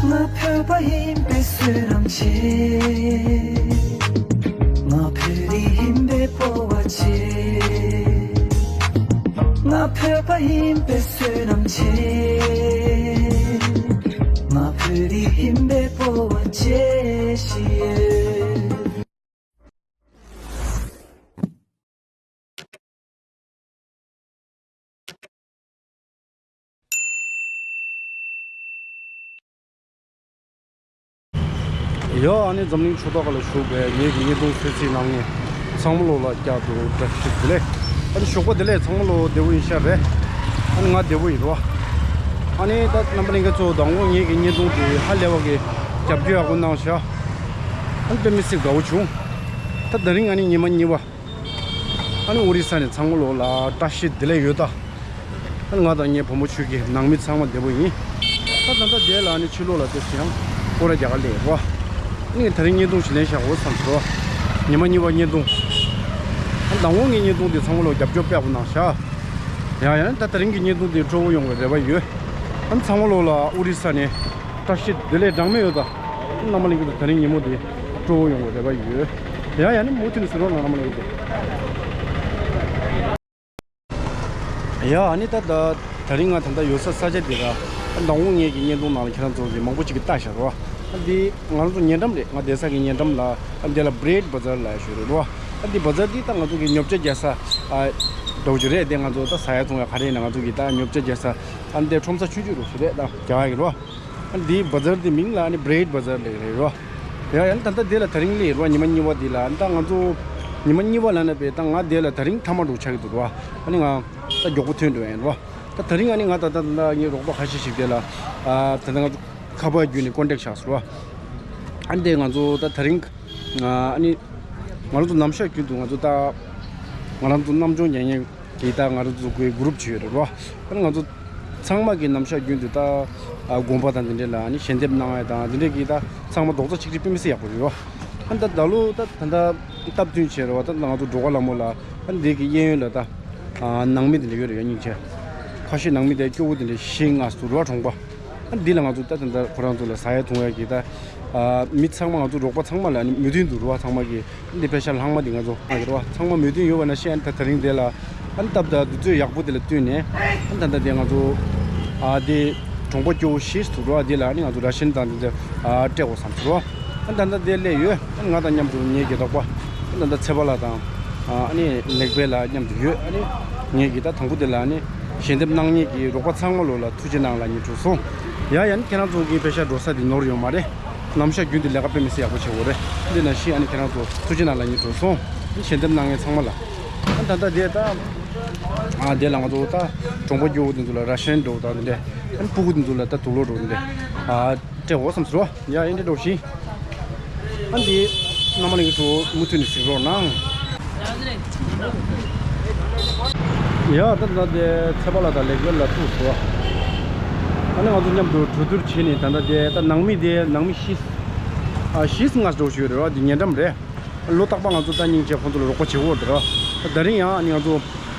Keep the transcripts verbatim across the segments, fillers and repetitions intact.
ང་བོད་པ་ཡིན་པའི་བསོད་ནམས་ཆེ། ང་བོད་རིགས་ཡིན་པའི་སྤོབས་པ་ཆེ། ང་བོད་པ་ཡིན་པའི་བསོད་ནམས་ཆེ། ང་བོད་རིགས་ཡིན་པའི་སྤོབས་པ་ཆེ་ཞིག་ཡོད། ཡ། ཨ་ནི་འཛམ་གླིང་ཕྱོགས་གཏོགས་ཁག་ལ་བཞུགས་པའི་ངེད་ཀྱི་བརྙན་ཐུང་གསན་གཟིགས་གནང་མཁན་ཚང་མ་ལོ་ལ་བསྐྱར་དུ་བཀྲ་ཤིས་བདེ་ལེགས། ཨ་ནི་ཞོགས་པ་བདེ་ལེགས། ཚང་མ་ལོ་བདེ་པོ་ཡིན་ཤག་རེད། ཨ་ནི་ང་བདེ་པོ་ཡིན་རོ། ཨ་ནི་ད་རྣམ་པ་ལྷན་རྒྱས་ཚོ་དང་པོ་ངེད་ཀྱི་བརྙན་ཐུང་དེ་ཧ་ལས་པ་གི་རྒྱབ་སྐྱོར་ཡག་པོ་གནང་ཤག་ཨ་ནི་དཔེ་མི་སྲིད་དགའ་པོ་བྱུང་། ད་དེ་རིང་ཨ་ནི་ཉི་མ་གཉིས་པ། ཨ་ནི་ཨོ་རི་ས་ནས་ཚང་མ་ལོ་ལ་བཀྲ་ཤིས་བདེ་ལེགས་ཡོད་ད། ཨ་ནི་ང་དང་ངའི་བུ་མོ་ཁྱོད་ཀྱི་ནང་མི་ཚང་མ་བདེ་པོ་ཡིན། ད་ད་ལྟ་དེ་ལ་ཨ་ནི་ཕྱི་ལོགས་ལ་ལྟོས་ཤིག་ཡང་སྐོར་ར་རྒྱག་ག་སླེབས་རོ། ཨ་ནི་ད་རིང་བརྙན་ཐུང་ཞིག་ལེན་བཞག་འོ་བསམ་སོ། ཉི་མ་གཉིས་པ་བརྙན་ཐུང་། ཨ་ནི་དང་པོ་ངའི་བརྙན་ཐུང་དེ་ཚང་མ་ལོ་རྒྱབ་སྐྱོར་དཔེ་ཡག་པོ་གནང་ཤག་ཡང་ཡང་ད་དེ་རིང་གི་བརྙན་ཐུང་དེ་སྤྲོ་པོ་ཡོང་བའི་རེ་བ་ཡོད། ཨ་ནི་ཚང་མ་ལོ་ལ་ཨོ་རི་ས་ནས་བཀྲ་ཤིས་བདེ་ལེགས་གྲངས་མེད་ཡོད་ད། རྣམ་པ་ལྷན་རྒྱས་ཚོ་དེ་རིང་ཉིན་མོ་འདི་སྤྲོ་པོ་ཡོང་བའི་རེ་བ་ཡོད། ཡ་ཡ་ནི་མུ་མཐུད་ནས་གཟིགས་རོགས་གནང་རྣམ་པ་ལྷན་རྒྱས་ཚོ། ཡ་ཨ་ནི་ད་ད་དེ་རིང་ང་ད་ལྟ་ཡོད་ས་ས་ཆ་འདི་ལ་ཨ་དང་པོ་ངེད་ཀྱི་བརྙན་ཐུང་ནང་ལ་ཁྱེད་རང་ཚོ་གིས་མང་པོ་ཅིག་གིས་བལྟས་བཞག་རོ། ཨ་འདི་ང་རང་ཚོ་ཉེ་འགྲམ་རེད། ང་བསྡད་ས་གི་ཉེ་འགྲམ་ལ་ཨ་འདི་ལ་བྷི་རེཌ་བ་ཛར་ལབ་ཡ་ཞིག་རེད་རོ། ཨ་འདི་བ་ཛར་འདི་ད་ང་ཚོ་གི་ཉོ་ཆ་རྒྱག་ས་ཨ་འདྲ་པོ་ཅིག་རེད། དེ་ང་ཚོ་ད་ཟ་ཡ་འཐུང་ཡ་ག་རེ་ཡིན་ན་ང་ཚོ་གི་ད་ཉོ་ཆ་རྒྱག་ས་ཨ་འདི་ཁྲོམ་ས་ཆུང་ཆུང་འདྲ་པོ་ཞིག་རེད། ད་རྒྱག་ཡ་གི་རོ། ཨ་འདི་བ་ཛར་འདི་མིང་ལ་ཨ་ནི་བྷི་རེཌ་བ་ཛར་ལབ་ཀྱི་རེད་རོ། ཡ་ཡ་ནི་ད་ལྟ་འདི་ལ་དེ་རིང་སླེབས་རོ། ཉི་མ་གཉིས་པ་འདི་ལ་ཨ་ནི་ད་ང་ཚོ་ཉི་མ་གཉིས་པ་ལབ་ན་པས་ད་ང་འདི་ལ་དེ་རིང་མཐའ་མ་འདྲ་པོ་ཆགས་ཀྱི་འདུག་རོ། ཨ་ནི་ང་ད་མགྱོགས་པོ་ཐོན་འགྲོ་ཡ་ཡིན་རོ། ད་དེ་རིང་ཨ་ནི་ང་ད་ད་ད་ངའི་རོགས་པ་ཁ་ཤས་ཤིག་དེ་ལ་ཨ་ད་ལྟ་ང་ཚོ་ཁ་པར་བརྒྱུད་ནས་ཀོན་ཊེག་བྱས་སོང་རོ། ཨ་ནི་དེ་ང་ཚོ་ད་དེ་རིང་ཨ་ནི་ང་རང་ཚོ་ནམ་ཞག་རྒྱུན་དུ་ང་ཚོ་ད་ང་རང་ཚོ་གནམ་གྲུ་རྒྱག་མཁན་གྱི་ད་ང་རང་ཚོ་གི་གུ་རུབ་ཅིག་ཡོད་རེད་རོ། ཨ་ནི་ང་ཚོ་ཚང་མ་གི་ནམ་ཞག་རྒྱུན་དུ་ད་ཨ་དགོན་པ་དང་དེ་འདྲས་ལ་ཨ་ནི་ཞལ་འདེབས་གནང་ཡ་དང་དེ་འདྲས་ཀྱི་ད་ཚང་མ་རྡོག་རྩ་གཅིག་སྒྲིལ་དཔེ་མི་སྲིད་ཡག་པོ་རེད་རོ། ཨ་ནི་ད་ད་ལོ་ད་ད་ལྟ་སྟབས་བསྟུན་བྱས་རེད་བ། ད་ང་ཚོ་འབྲོག་པ་ལྷ་མོ་ལ་ཨ་ནི་འདི་གི་གཡས་གཡོན་ལ་ད་ཨ་ནང་མི་དེ་འདྲ་ཡོད་རེད་ཡ། སྙིང་རྗེ། ཁ་ཤས་ནང་མི་དེ་སྐྱོ་བོ་དེ་འདྲ་བཞི་ལྔ་ཟུར་བ་གྲོང་པ། ཨ་ནི་འདི་ལ་ང་ཚོ་ད་ད་ལྟ་ཁོ་རང་ཚོ་ལ་ཟ་ཡ་འཐུང་ཡ་གི་ད་ཨ་མི་ཚང་མ་ང་ཚོ་འབྲོག་པ་ཚང་མ་ལ་ཨ་ནི་མོས་མཐུན་འདུག་རེད་བ། ཚང་མ་གི་འདི་པེ་ཤ་ལྷག་མ་འདི་ང་ཚོ་ཨ་ཡོད་རེད་བ། ཚང་མ་མོས་མཐུན་ཡོད་པ་ནང་བཞིན་ཨ་ནི་ད་ད་རིང་དེ་ལ་ཨ་ནི་སྟབས་ད་དུས་ཚོད་ཡག་པོ་དེ་ལ་བསྟུན་ནས་ཨ་ནི་ད་ལྟ་དེ་ང་ཚོ་ཨ་དེ་གྲོང་པ་སྐྱོ་བོ་བཞི་ཟུར་བ་འདི་ལ་ཨ་ནི་ང་ཚོ་ར་ཤན་དང་དེ་ཚོ་ཨ་སྤྲད་དགོས་བསམ་ཟེར་བ། ཨ་ནི་ད་ལྟ་དེ་སླེབས་ཡོད། ཨ་ནི་ང་དང་མཉམ་དུ་ངའི་དགེ་ཐོག་པ་ཨ་ནི་ད་ལྟ་ཚེ་དཔལ་ལགས་དང་ཨ་ནི་ལེགས་དཔལ་ལགས་མཉམ་དུ་ཡོད། ཨ་ནི་ངའི་གི་ད་དང་པོ་དེ་ལ་ཨ་ནི་ཞལ་འདེབས་གནང་མཁན་གྱི་རོགས་པ་ཚང་མ་ལོ་ལ་ཐུགས་རྗེ་གནང་ལབ་སྙིང་བྲོ་སོང་། ཡ་ཡ་ནི་ཁྱེད་རང་ཚོ་གི་པེ་ཤ་འགྲོ་ས་དེ་ནོར་ཡོད་མ་རེད། ནམ་ཞག་རྒྱུན་དུ་ལས་ཀ་དཔེ་མི་སྲིད་ཡག་པོ་བྱེད་དགོས་རེད། འདི་ནང་བཞིན་ཨ་ནི་ཁྱེད་རང་ཚོ་ཐུགས་རྗེ་གནང་ལབ་སྙིང་བྲོ་སོང་། ཞལ་འདེབས་གནང་མཁན་ཚང་མ་ལ། ཨ་ད་ལྟ་དེ་ད་ཨ་དེ་ལ་ང་ཚོ་ད་གྲོང་པ་སྐྱོ་བོ་དེ་ཚོ་ལ་ར་ཤན་འདྲ་པོ་དང་དེ་འདྲས། ཨ་ནི་སྤུ་གུ་དེ་ཚོ་ལ་ད་དུག་ལོག་འདྲ་པོ་དེ་འདྲས་ཨ་སྤྲད་དགོས་བསམ་ཟེར་བ། ཡ་ཨེ་འདྲས་འདྲ་པོ་ཞིག་ཨ་འདི་རྣམ་པ་ལྷན་རྒྱས་ཚོ་མུ་མཐུད་ནས་གཟིགས་རོགས་གནང་། ཡ་ད་ད་དེ་ཚེ་དཔལ་ལགས་དང་ལེགས་དཔལ་ལགས་ཐུག་སོང་། ཨ་ནི་ང་ཚོ་མཉམ་དུ་གྲོས་བསྡུར་བྱས་ནས་ད་ལྟ་དེ་ད་ནང་མི་དེ་ནང་མི་བཞི་ཨ་བཞི་ལྔ་འདྲ་པོ་ཞིག་ཡོད་རེད་བ། འདི་ཉེ་འགྲམ་རེད། ལོ་རྟག་པར་ང་ཚོ་ད་སྙིང་རྗེ་ཁོང་ཚོ་ལ་རོགས་པ་བྱེད་ཀྱི་ཡོད་རེད་བ། ད་དེ་རིང་ཡང་ཨ་ནི་ང་ཚོ་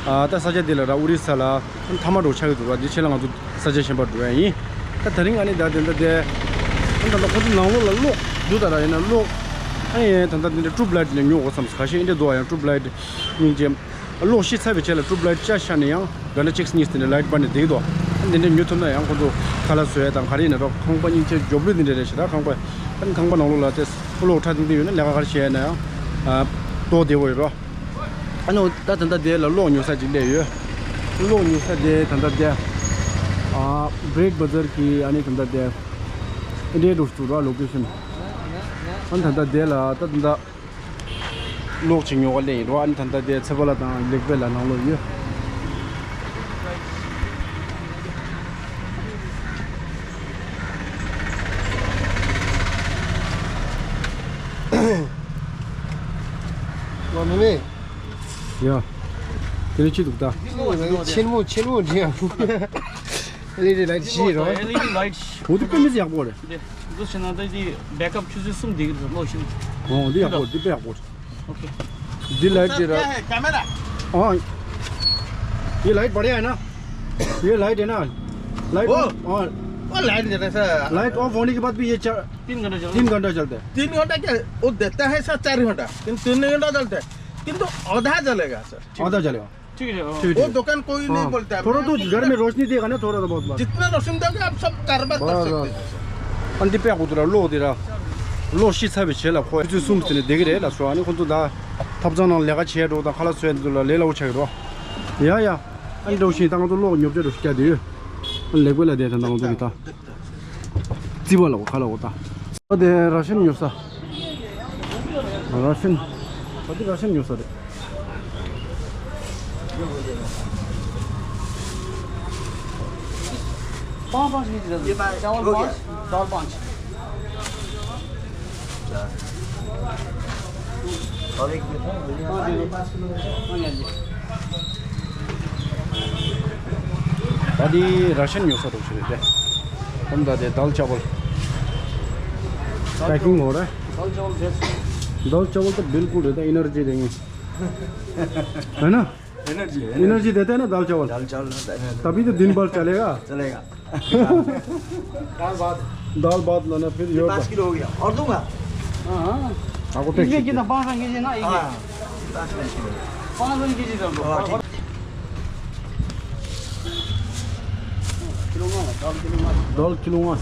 ཨ་ད་ས་ཆ་འདི་ལ་ར་ཨོ་རི་ས་ལ་མཐའ་མ་འདྲ་པོ་ཆགས་ཀྱི་འདུག་ར། འདི་ཕྱིན་ལ་ང་ཚོ་ས་ཆ་གཞན་པར་འགྲོ་ཡ་ཡིན། ད་དེ་རིང་ཨ་ནི་ད་དེ་འདྲ་དེ་ཨ་ནི་ད་ལྟ་ཁོ་ཚོ་ནང་ལོགས་ལ་གློག་འདུག་ད་ར་ཡིན་ན་གློག་ཨ་ནི་ད་ལྟ་དེ་འདྲ་ཊུབ་ལའིཊ་དེ་འདྲ་ཉོ་དགོས་བསམ། ཁ་ཤས་ཨེ་འདྲ་འདུག་ཨ། ཡང་ཊུབ་ལའིཊ་སྙིང་རྗེ་གློག་ཤི་ཚར་བའི་རྗེས་ལ་ཊུབ་ལའིཊ་ཆ་བཞག་ནས་ཡང་དགའ་ན་གཅིག་གཉིས་དེ་འདྲ་ལའིཊ་སྦར་ནས་བསྡད་ཀྱི་འདུག་ཨ་འདི་འདྲ་ཉོ་ཐུབ་ན་ཡང་ཁོ་ཚོ་ཁ་ལག་བཟོ་ཡ་དང་ག་རེ་ཡིན་ན་རོགས། ཁང་པ་སྙིང་རྗེ་འཇོབ་ལུས་འདི་འདྲ་རེད་ཤག་ད་ཁང་པ་ཨ་ནི་ཁང་པ་ནང་ལོགས་ལ་དེ་གློག་ཁྲ་ཐིང་ཐིང་ཡོད་ན་ལས་ཀ་ག་རེ་བྱས་ན་ཡང་ཨ་ཏོག་བདེ་པོ་ཡོད་རོགས། ཨ་ནི་ད་ད་ལྟ་དེ་ལ་གློག་ཉོ་ས་ཅིག་སླེབས་ཡོད། གློག་ཉོ་ས་དེ་ད་ལྟ་དེ་ཨ་བྷི་རེཌ་བ་ཛར་གྱི་ཨ་ནི་ད་ལྟ་དེ་ཨེ་འདྲའི་འདྲ་པོ་འདུག་ར་ལོ་ཀེ་ཤན། ཨ་ནི་ད་ལྟ་དེ་ལ་ད་ད་ལྟ་གློག་ཅིག་ཉོ་ག་སླེབས་ཡིན་རོ། ཨ་ནི་ད་ལྟ་དེ་ཚེ་དཔལ་ལགས་དང་ལེགས་དཔལ་ལགས་ནང་ལོགས་ཡོད། ལོ་མི་མེད། ཡ། དེ་ནས་ཅི་འདུག་ད། ཆེན་མོ་ཆེན་མོ་འདྲ་ཡང་། ཨེལ་ཨི་ཌི་ལའིཊ་བཞི་རོ། ཨེལ་ཨི་ཌི་ལའིཊ་བཞི། འོ་དེ་དཔེ་མི་སྲིད་ཡག་པོ་རེད། འདི་འདུག་བྱས་ན་ད་དེ་བེག་ཨབ་ཆུ་ཚོད་གསུམ་བསྡད་ཀྱི་རེད་གློག་ཤིང་། འོ་འདི་ཡག་པོ་རེད། འདི་དཔེ་ཡག་པོ་རེད། ཨོ་ཁེ། འདི་ལའིཊ་དེ་ར། ཨོ། ये लाइट बढ़िया है ना? ये लाइट है ना? लाइट ओ। हाँ। और लाइट जले सर। लाइट ऑफ होने के बाद भी ये चार, तीन घंटा चलता है। तीन घंटा चलता है। तीन घंटा क्या, वो देता है सर चार घंटा, लेकिन तीन घंटा चलता है, किंतु आधा जलेगा सर। आधा जलेगा। ठीक है, ठीक है। वो दुकान कोई नहीं हाँ। बोलता है। थोड़ा तो घर में रोशनी देगा ना, थोड़ा तो बहुत बस। जितना रोशनी देगा, आप सब कारोबार कर सकते हैं। ཨ་འདི་པད་ཀོ་དུ་ར་གློག་འདི་ར། གློག་ཤི་ཚ་བའི་བྱེད་ལ་ཁོ་ཚོས་གསུངས་ཟིན་ནས་བསྡད་ཀྱི་རེད་ལ་སོ། ཨ་ནི་ཁོ་ཚོ་ད་ཐབ་ཚང་ནང་ལས་ཀ་བྱས་འགྲོ་དང་ཁ་ལག་བཟོས་འདུག་ལ་ལས་སླ་བོ་ཆགས་ཀྱི་རེད། ཡ་ཡ། ཨ་འདྲ་བཞིན་ད་ང་ཚོ་གློག་ཉོ་ཆ་འགྲོ་ཤི་རྒྱག་དུས། ལེགས་པོ་ལ་བསྡད་ད་ང་ཚོ་གི་ད། རྩིས་པ་ལ་གོ་ཁ་ལ་གོ་ད། ཨ་དེ་ར་ཤན་ཉོ་ས། ར་ཤན། ཨ་དེ་ར་ཤན་ཉོ་ས་རེད། पाँच पाँच केजी दे दो। ये पाँच, चावल हो गया। पाँच, दाल पाँच। ད་དེ་ར་ཤན་ཉོ་ས་རོགས་ཞུ་རེད་དེ། ཁོམ་ད་དེ་दाल चावल पैकिंग हो रहा है। दाल चावल बेस्ट। दाल चावल तो बिल्कुल रहता है, एनर्जी देंगे। है ना? एनर्जी है। एनर्जी देते हैं ना दाल चावल। दाल चावल रहता है। तभी तो दिन भर चलेगा। चलेगा। दाल भात। दाल भात लाना फिर ये ये पाँच किलो हो गया। और दूंगा। हाँ, हाँ। आपको इसमें कितना? पाँच रंग कीजिए ना, एक हाँ। पाँच रंग कीजिए। पाँच रंग कीजिए तो। हाँ, ठीक। किलो में, दाल किलो में। दाल किलो में।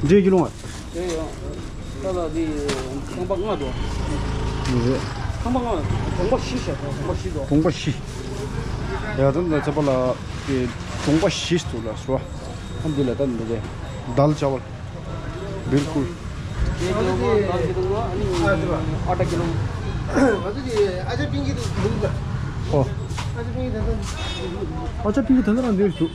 जी किलो में। ད་ལ་འདི་ཁང་པ་ལྔ་འདུག་རེད། ཁང་པ་ལྔ། གྲོང་པ་བཞི་བྱས། གྲོང་པ་བཞི་འདུག་གྲོང་པ་བཞི། ཡ་ད་ད་ཚེ་པ་ལ་དེ་གྲོང་པ་བཞི་འདུག་ལ་སོ། ཨ་འདི་ལ་ད་འདི་རེད། दाल चावल बिल्कुल। एक किलो में दाल किलो में, आटा किलो में। ཨོ། ཨ་ཅག་པིང་གི་ད་ད་རང་འདི་འདུག་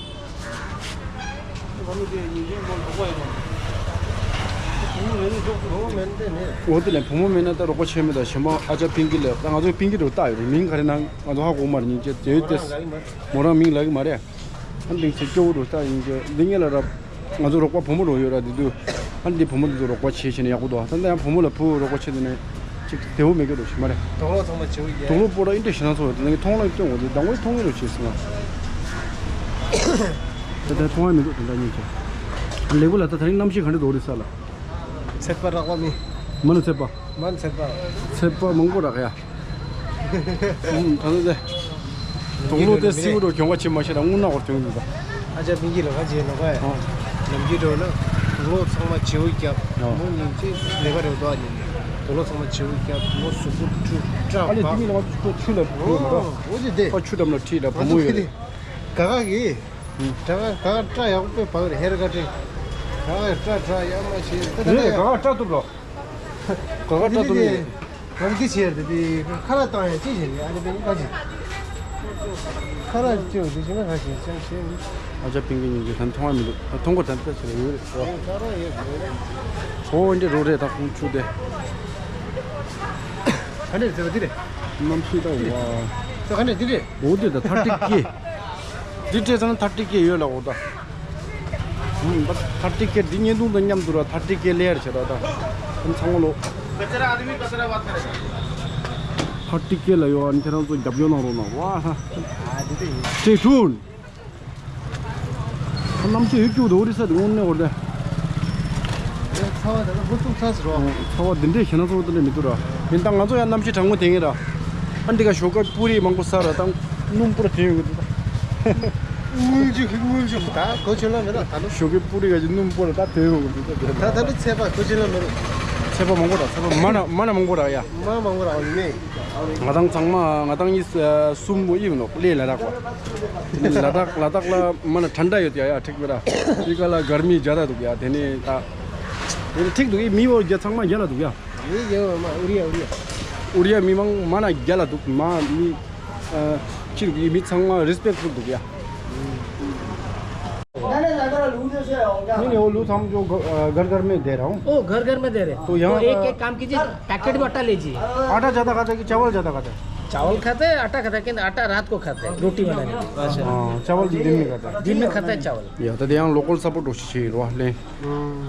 འོ་དེ་ལས་བུ་མོ་མེད་ན་ད་རོགས་པ་བྱེད་མི་དང་གཞན་པ་ཨ་ཅག་པིང་གི་ལས་ད་ང་ཚོ་པིང་གི་རུ་བཏགས་ཡོད་རེད། མིང་ག་རེ་ན་ང་ཚོ་ཧ་གོ་མ་རེད། སྙིང་རྗེ་དེ་ཡོད་དེ་མོ་རང་མིང་ལབ་གི་མ་རེད། ཨ་འདི་ཚེ་སྐྱོ་བོ་རུ་བཏགས་ཡིན་གྱི་འདི་ངེད་ལ་རབ་ང་ཚོ་རོགས་པ་བུ་མོ་རུ་ཡོད་ར། འདི་དུས་ཨ་འདི་བུ་མོ་འདི་ཚོ་རོགས་པ་བྱེད་བྱེད་ནས་ཡག་པོ་འདུག་ད་ལྟ་ཡང་བུ་མོ་ལ་བུ་རོགས་པ་བྱེད་དུས་ནས། ཅིག་བདེ་བོ་མེད་ཀྱི་རོ་ཞིག་མ་རེད། དུག་ལོག་ཚང་མ་བྱེའུ་རྒྱག་དུག་ལོག་པོ་ར་ཨིན་དྲ་ཞེ་ན་ཚོ་ཡོད་དེ་ལ་ངས་མཐོང་ལ་སྐྱོན་འོ་དེ་དང་པོའི་མཐོང་ངེས་རོ་བྱེད་སོང་ང་། དེ་ལྟར་མཐོང་བ་མི་འདུག་དེ་འདྲ་ཉིད་ཀྱང་། ལེགས་པོ་ལ་ད་ད་རིང་གནམ་གཤིས་ག་འདྲ་འདུག་རེད་ས་ལ། ཚད་པ་རག་པ་མི། མ་ནུ་ཚད་པ། མ་ནུ་ཚད་པ། ཚད་པ་མང་པོ་རག་ཡ། ཨུམ་ད་ནི་དེ། དུག་ལོག་དེ་སིའུ་རོ་གྱོང་བ་ཆེ་མ་ཤེས་ན་དངུལ་ནག་བར་གྱོང་གི་འདུག་ཨ་ཅག་པིང་གི་ལོ་ཁ་རྗེས་ལོ་ཁ་ཡ། ནམ་རྒྱུན་འགྲོ་ན་དུག་ལོག་ཚང་མ་བྱེའུ་རྒྱབ། མོ་ཉིན་གཅིག་ལས་ཀ་རེ་བ་འདུག་ཨ་ཉིན་ནི། དུག་ལོག་ཚང་མ་བྱེའུ་རྒྱབ། མོ་གཟུགས་པོ་བཀྲུ་སྐྲ་ཨ་ལེ་དེ་མི་ལ་ང་ཚོ་ཆུ་ལ་བུ་མ་ར། འོ་དེ་དེ། ཁ་ཆུ་འགྲམ་ལ་ཁྲིད་ལ་བུ་མོ་ཡོད་རེད། ག་ག་གི། ག་ག་ག་ག་སྐྲ་ཡག་པོ་བག་རེད་ཧེར་ག་ཏྲེ། ག་ག་སྐྲ་སྐྲ་ཡག་མ་བྱེད་ད་ད་རེད་ད་ག་ཡག་ག་སྐྲ་གཏུབ་ལོ། ག་ག་སྐྲ་གཏུབ་ནས། ང་འདི་བྱས་ཏེ་དེ་ཁ་ལག་བཏང་ཡང་ཅི་བྱེད་ནས་ཨ་ནི་པའི་ཁ་ཅིག་ཁ་ལག་ཅི་ཡོང་དེ་བྱས་ན་ཁ་ཞིག་ཅང་བྱས་མི། ཨ་ཅག་པིང་གི་ཉིན་གྱི་ད་མཐོང་བ་མི་འདུག་ད་མཐོང་གོ་ད་ལྟ་ཆེ་ལ་ཡོད་རེད་ཨོ། ཁ་ར་ཡོད་རེད། ཁོ་འདྲ་རོ་རེད་ད་ཁོང་ཆུ་དེ། ག་འདྲས་ཟེར་བ་འདི་རེད། གནམ་གཤིས་ད་བ། ད་ག་འདྲས་འདི་རེད། འོ་དེ་ད་ཐ་ཏིག་གི་འདི་སྤྲད་ཚང་ཐ་ཏིག་གི་ཡོད་ལ་འོ་ད། ཐར་ཊི་ཀེ་འདི་བརྙན་ཐུང་དང་མཉམ་དུ་ར་ཐར་ཊི་ཀེ་ལེ་ཡར་བྱེད་ར་ད། ཨ་ཚང་མ་ལོ། ཐར་ཊི་ཀེ་ལ་ཡོད་ཨ་ནི་ཁྱེད་རང་ཚོ་རྒྱབ་སྐྱོར་གནང་རོགས་གནང་བ། Stay tuned. གནམ་གཤིས་ཡོད་རྒྱུ་འདུག་རི་ས་དེ་དངོས་གནས་འོར་ཏེ། ཚ་བ་དེ་ལ་ཧུར་ཐུག་ཚ་ཟེར་རོ། ཚ་བ་འདི་འདྲས་ཞེ་ན་ཚོར་དེ་འདྲས་མི་འདུག་ར། ཡིན་ད་ང་ཚོ་ཡང་གནམ་གཤིས་གྲང་མོ་དེ་ངེས་ར། ཨ་འདི་ག་ཞོགས་ཀ་པུ་རི་མང་པོ་ཟ་ར་དང་སྣུམ་པོ་ར་དེ་ཡོང་གི་འདུག་ད། དངུལ་ཆུ་དངུལ་ཆུ་ད་གོ་ཆོད་ལ་མེད་ད་ད་ལོ། ཞོགས་ཀའི་པུ་རི་ག་ཅིག་སྣུམ་པོ་ལ་ད་དེ་ཡོང་གི་འདུག་ད། ད་ད་ལོ་ཚད་པ་གོ་ཆོད་ལ་མེད་རོ། ཚད་པ་མང་པོ་ར་ཚད་པ་མ་ན་མ་ན་མང་པོ་ར་ཡ། མ་མང་པོ་ར་ཨོ་ནི། ང་དང་ཚང་མ་ང་དང་གཉིས་གསུམ་པོ་ཨིབ་ནོག་ལེ་ལ་དྭགས་པ། དེ་ནི་ལ་དྭགས་ལ་དྭགས་ལ་མ་ན་ཐན་ད་ཡོད་ཡ་ཡ་ཁྲིག་མེ་ར། དེ་ག་ལ་གར་མི་རྒྱ་ད་འདུག་ཡ་དེ་ནི་ད། དེ་ནི་ཁྲིག་འདུག་ཨི་མི་བོ་རྒྱ་ཚང་མ་རྒྱ་ལ་འདུག་ཡ། ཡེ་ཡེ་མ་ཨུ་རི་ཡ་ཨུ་རི་ཡ། ཨུ་རི་ཡ་མི་མང་མ་ན་རྒྱ་ལ་འདུག་མ་མི། ཨ་ཁྲིག་འདུག་ཨི་མི་ཚང་མ་རེ་སི་པེག་ཕུལ་འདུག་ཡ། नहीं, नहीं, वो लू हम जो घ-, अ, घर घर में दे रहा हूँ। ओ, घर घर में दे रहे। तो यहाँ वो एक का एक काम कीजिए, पैकेट में आटा लीजिए। आटा ज़्यादा खाता है कि चावल ज़्यादा खाता है? चावल खाता है, आटा खाता है, लेकिन आटा रात को खाता है, रोटी बनाने में। अच्छा। हाँ, चावल दिन में खाता है। दिन में खाता है चावल। ཡ་ད་དེ་ཡང་ལོ་ཀལ་སཔོར་ཊི་འགྲོ་ཤེས་ཤེས་རོ་ལེ།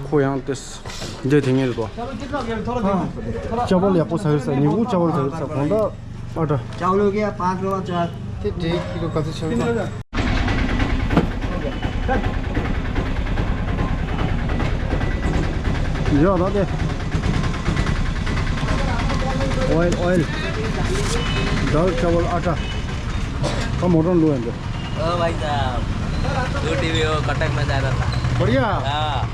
ཁོ་ཡང་ཏེས་འདྲེ་དེ་ངེས་རེད་དོ། चावल ཡག་པོ་ཟ་གི་ས་ཉིན་གུང་चावल ཟ་གི་ས་གོང་ད། आटा। चावल हो गया पाँच किलो चार। ते डेढ़ किलो का तो चल रहा है। ཡ་ད་དེ། oil oil, दाल चावल आटा। का मोटर लो है। ओ भाई साहब, ड्यूटी भी हो, कटक में जा रहा था। बढ़िया। हाँ।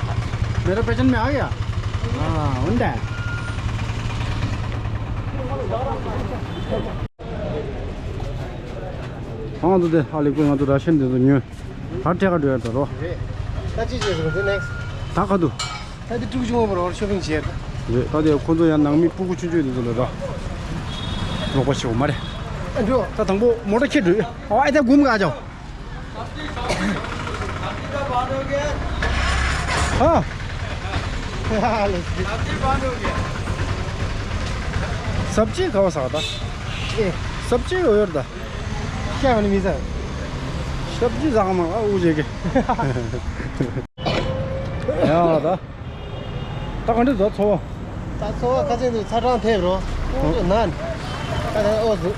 मेरा पहचान में आ गया। हाँ, उंडा। ང་ཚོ་དེ་ཧ་ལས་ཀུན་ང་ཚོ་ར་ཤན་དེ་ཚོ་ཉོས། ད་ཐད་ཀར་འགྲོ་ཡ་ད་རོ། ད་ཅི་བྱེད་ཟེར་དེ་next། ད་ག་དུ། ད་དེ་ཀྲུག་ཅུང་བར་ཤོ་པིང་བྱེད། རེད། ད་དེ་ཁོ་ཚོ་ཡང་ནང་མི་སྤུ་གུ་ཆུང་ཆུང་དེ་ཚོ་ལ་ད་རོགས་པ་བྱེད་འོ་མ་རེད། ཨ་འགྲོ། ད་དང་པོ་མོ་ཊ་ཁྱེར་འགྲོ། ཨ་ཨེ་ད་འགུམ་ག་ཅོ། हाँ। सब्जी खाओ सादा। ए। सब्जी हो यार दा। क्या बनी मिसा? सब्जी जामा आ उजे के। यार दा। ད་ག་འདྲ་འདུག་ཚོ། ད་ཚོ་བ་ཁ་ཚན་དུ་ཚ་གྲང་ཐེབས་རོ། ཨོ་ནན། ད་ད་ཨོ་ཟུ།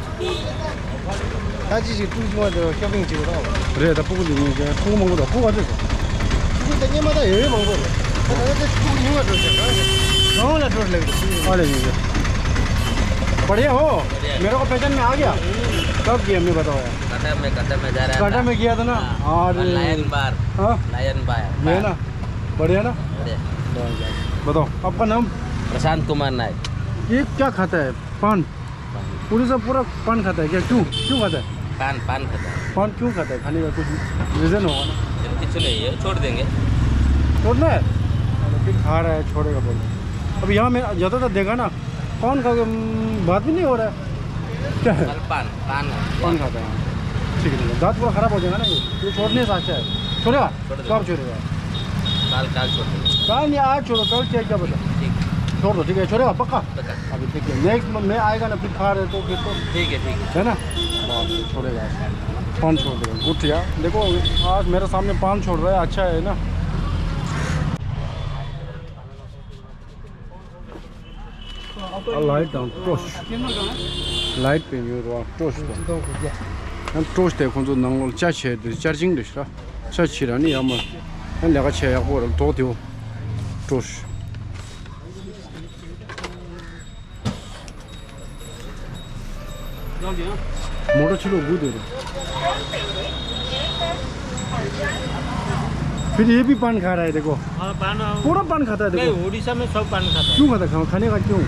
ད་ཅི་ཞིག་ཀྲུག་ཅུང་བ་དེ་ཤོ་པིང་བྱེད་རོ། རེད། ད་སྤུ་གུ་འདི་ཉིན་གྱི་སྤུ་གུ་མང་པོ་དང་སྤུ་གུ་ག་ཚོད་སོང་། སྤུ་གུ་ད་སྙེ་མ་ད་ཡོད་ཡོད་མང་པོ་རེད། ད་ད་ད་སྤུ་གུ་ཉུང་བ་འགྲོ་ཟེར་གང་ཟེར། གང་ལ་འགྲོ་ལེགས་འགྲོ། ཨ་ལེ་ཉིན་གྱི། बढ़िया हो। मेरे को पहचान में आ गया। कब किया मैं बताओ यार। कटक में, कटक में जा रहा था। कटक में किया था ना। हाँ। अरे। लायन बार। हाँ। लायन बार। ये ना। बढ़िया ना? बढ़िया। बताओ, आपका नाम? प्रशांत कुमार नायक। ये क्या खाता है? पान? पान। उड़ीसा पूरा पान खाता है क्या? क्यों? क्यों खाता है? पान, पान खाता है। पान क्यों खाता है? खाने का कुछ रीजन होगा ना? कुछ नहीं है, छोड़ देंगे। छोड़ना है? अरे, फिर खा रहा है, छोड़ेगा बोलो। अब यहाँ मैं ज़्यादातर देखा ना, पान खा के, हम्म, बात भी नहीं हो रहा है। क्या है? कल पान, पान है। पान खाता है। ठीक है, ठीक है। दांत पूरा खराब हो जाएगा ना ये। ये छोड़ने से अच्छा है। छोड़ेगा? छोड़ दो। कब छोड़ेगा? कल, कल छोड़ दो। कल नहीं, आज छोड़ो, कल क्या, क्या पता? ठीक। छोड़ दो, ठीक है, छोड़ेगा पक्का? पक्का। अभी देखिए, नेक्स्ट मंथ में आएगा ना, फिर खा रहे तो फिर तो ठीक है, ठीक है। है ना? बाप रे, छोड़ेगा। पान छोड़ देगा, गुड यार। देखो, आज मेरे सामने पान छोड़ रहा है, अच्छा है ना? ཨ་ལའི་དང་ཊོར་ཆི། ལའིཊ་པེ་ཉོས་རོགས། ཊོར་ཆི་དང་། ཡང་ཊོར་ཆི་དེ་ཁོང་ཚོ་ནང་ལོགས་ལ་ཅར་ཆེ་དེ་ཅར་ཇིང་རེད་ཤག་ཅར་ཆེ་ར་ནི་ཡག་མ། ཡང་ལས་ཀ་བྱེད་ཡག་པོ་རེད། ཐོག་དེའོ། ཊོར་ཆི། मोटर चलो, वो दे दो। फिर ये भी पान खा रहा है, देखो। हाँ, पान, हाँ। पूरा पान खाता है, देखो। नहीं, उड़ीसा में सब पान खाता है। क्यों खाता है? खा-, खाने का क्यों?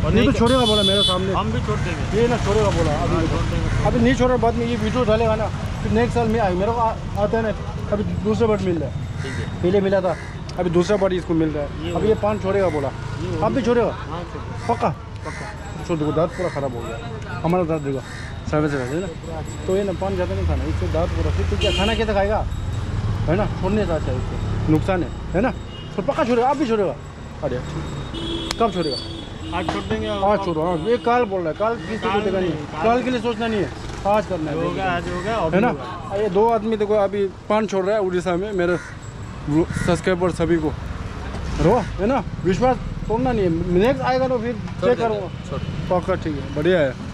और ये नहीं तो तो छोड़ेगा बोला मेरे सामने। हम भी छोड़ देंगे। ये ना छोड़ेगा बोला, अभी हाँ, देखो। छोड़ देंगे। अभी नहीं छोड़ा, बाद में ये वीडियो डालेगा ना, फिर नेक्स्ट साल में आए, मेरे को आ-, आता है ना, अभी दूसरा बार मिल रहा है। ठीक है। पहले मिला था, अभी दूसरा बार इसको मिल रहा है। ये अभी हो- ये पान छोड़ेगा बोला। ये हो- आप भी छोड़ेगा? हाँ, छोड़ देंगे। पक्का? पक्का। छोड़ दो, दांत पूरा खराब हो गया। हमारा दांत देखो, सफेद सफेद है ना? तो ये ना पान ज़्यादा नहीं खाना, इससे दांत पूरा, फिर तो क्या खाना कैसे खाएगा? है ना? छोड़ने से अच्छा है इससे, नुकसान है, है ना? तो पक्का छोड़ेगा, आप भी छोड़ेगा? अरे ठीक। कब छोड़ेगा? आज छोड़ देंगे। आज छोड़ो, हाँ, ये कल बोल रहा है, कल किसी को देगा नहीं, कल के लिए सोचना नहीं है, आज करना है। होगा, आज होगा, है ना? ये दो आदमी देखो अभी पान छोड़ रहा है उड़ीसा में, मेरे सब्सक्राइबर सभी को। रो, है ना? विश्वास तोड़ना नहीं है। नेक्स्ट आएगा तो फिर चेक करूँगा। छोड़। पक्का, ठीक है, बढ़िया है।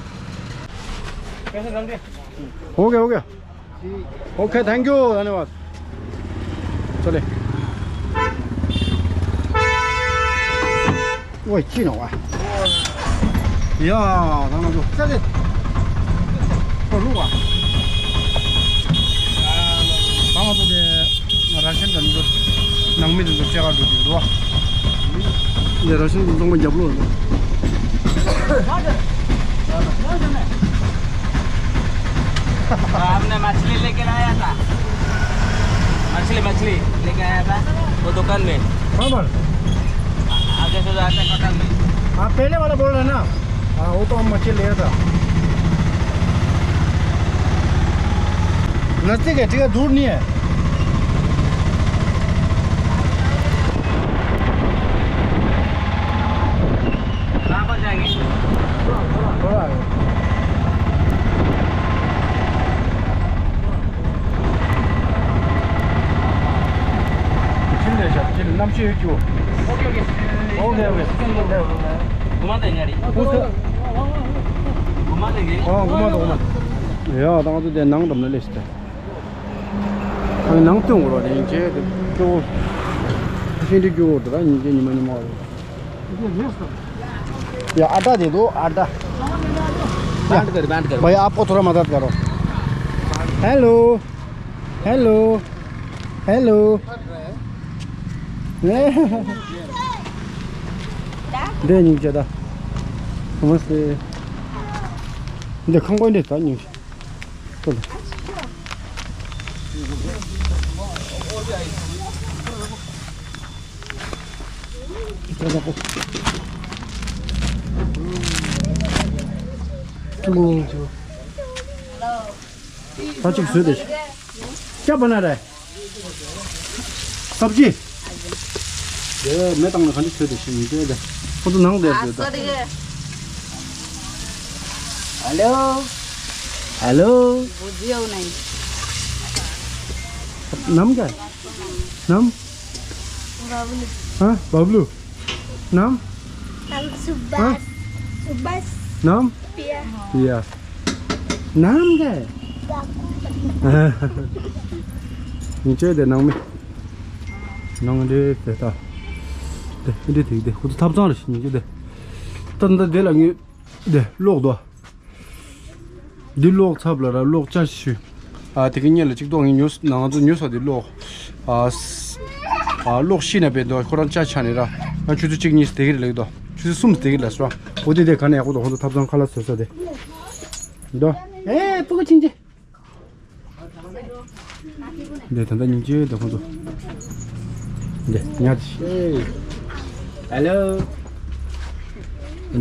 कैसे समझे? हो गया, हो गया। ओके, थैंक यू, धन्यवाद। चले। ओए, चिन हुआ। या, दाना जो। चले। तो लुआ। दाना तो दे, राशन का जो, नंग में जो क्या कर दो, दो। ये राशन तो तुमको जब लो। आपने मछली लेकर आया था। मछली, मछली लेके आया था वो दुकान में। कहाँ पर? आगे से जो आता है कटक में। हाँ, पहले वाला बोल रहे हैं ना? हाँ, वो तो हम मछली ले रहा था। नज़दीक है, ठीक है, दूर नहीं है। कहाँ पर जाएंगे? थोड़ा आगे। चिल्ले जा, चिल्ले, नाम से क्यों? Okay, okay. Okay, okay. घुमा देंगे गाड़ी। घुमा देंगे। हाँ, घुमा दो, घुमा दो। या, दांगा तो दे नंग दम ले लेते। ཨ་ནི་ནང་སྟོན་དགོས་རེད་ཡིན་ཅེ་དེ་སྐྱོ་བོ། ཕན་འབྲས་རྒྱུ་འོ་དེ་ར་ཉིན་རྒྱུན་ཉི་མ་ཉི་མ་བ་རེད། ཡ་ཨ་ཏ་དེ་དོ་ཨ་ཏ། बैंड कर, बैंड कर। भाई आपको थोड़ा मदद करो। हेलो। हेलो। हेलो। འདི་སྙིང་རྗེ་ད། ཁོ་མ་སེ། འདི་ཁང་པ་འདི་ད་སྙིང་རྗེ། ཁོ་ལ། ཁོ་ལ་ཁོ། སྙིང་རྗེ། ད་ཅིག་བཟོས་ཏེ། क्या बना रहा है? सब्जी। ये मैं तंग खाने छोड़ दे, नहीं दे दे। वो तो नंग दे दे। हेलो। हेलो। बुझियो नहीं। नाम क्या है? नाम? बबलू। हाँ, बबलू। नाम? नाम सुभाष। हाँ? सुभाष। नाम? पिया। पिया। नाम क्या है? ཡིན་ཅེ་དེ་ནང་མི། ནང་འདྲེ་དེ་ད། དེ་འདྲེ་དེ་དེ་ཁོ་ཚོ་ཐབ་ཚང་རེ་ཞིག་ཡིན་ཅེ་དེ། ད་ད་དེ་ལ་ངས་དེ་ལོག་དོ། འདི་ལོག་ཚབ་ལ་ར་ལོག་ཅ་ཞུ། ཨ་དེ་གི་ཉེ་ལ་གཅིག་ཏོག་ངས་ཉོས་ན་ང་ཚོ་ཉོས་ས་དེ་ལོག་ཨ་ས་ཨ་ལོག་ཤི་ན་བེ་དོ་ཁོ་རང་ཅ་ཆ་ནི་ར། ང་ཆུ་ཚོད་གཅིག་གཉིས་དེ་གི་ལེགས་དོ། ཆུ་ཚོད་གསུམ་དེ་གི་ལ་སོ། འོ་དེ་དེ་ག་ནས་ཡག་པོ་དོ་ཁོ་ཚོ་ཐབ་ཚང་ཁ་ལ་སོ་ས་དེ། དོ། ཨེ་ཕུ་གུ་ཆིང་ཆེ། འདི་ད་ལྟ་སྙིང་རྗེ་དེ་ཁོང་ཚོ། འདི་ཉལ་ཏེ་ཤི། ཨེ། ཧེ་ལོ།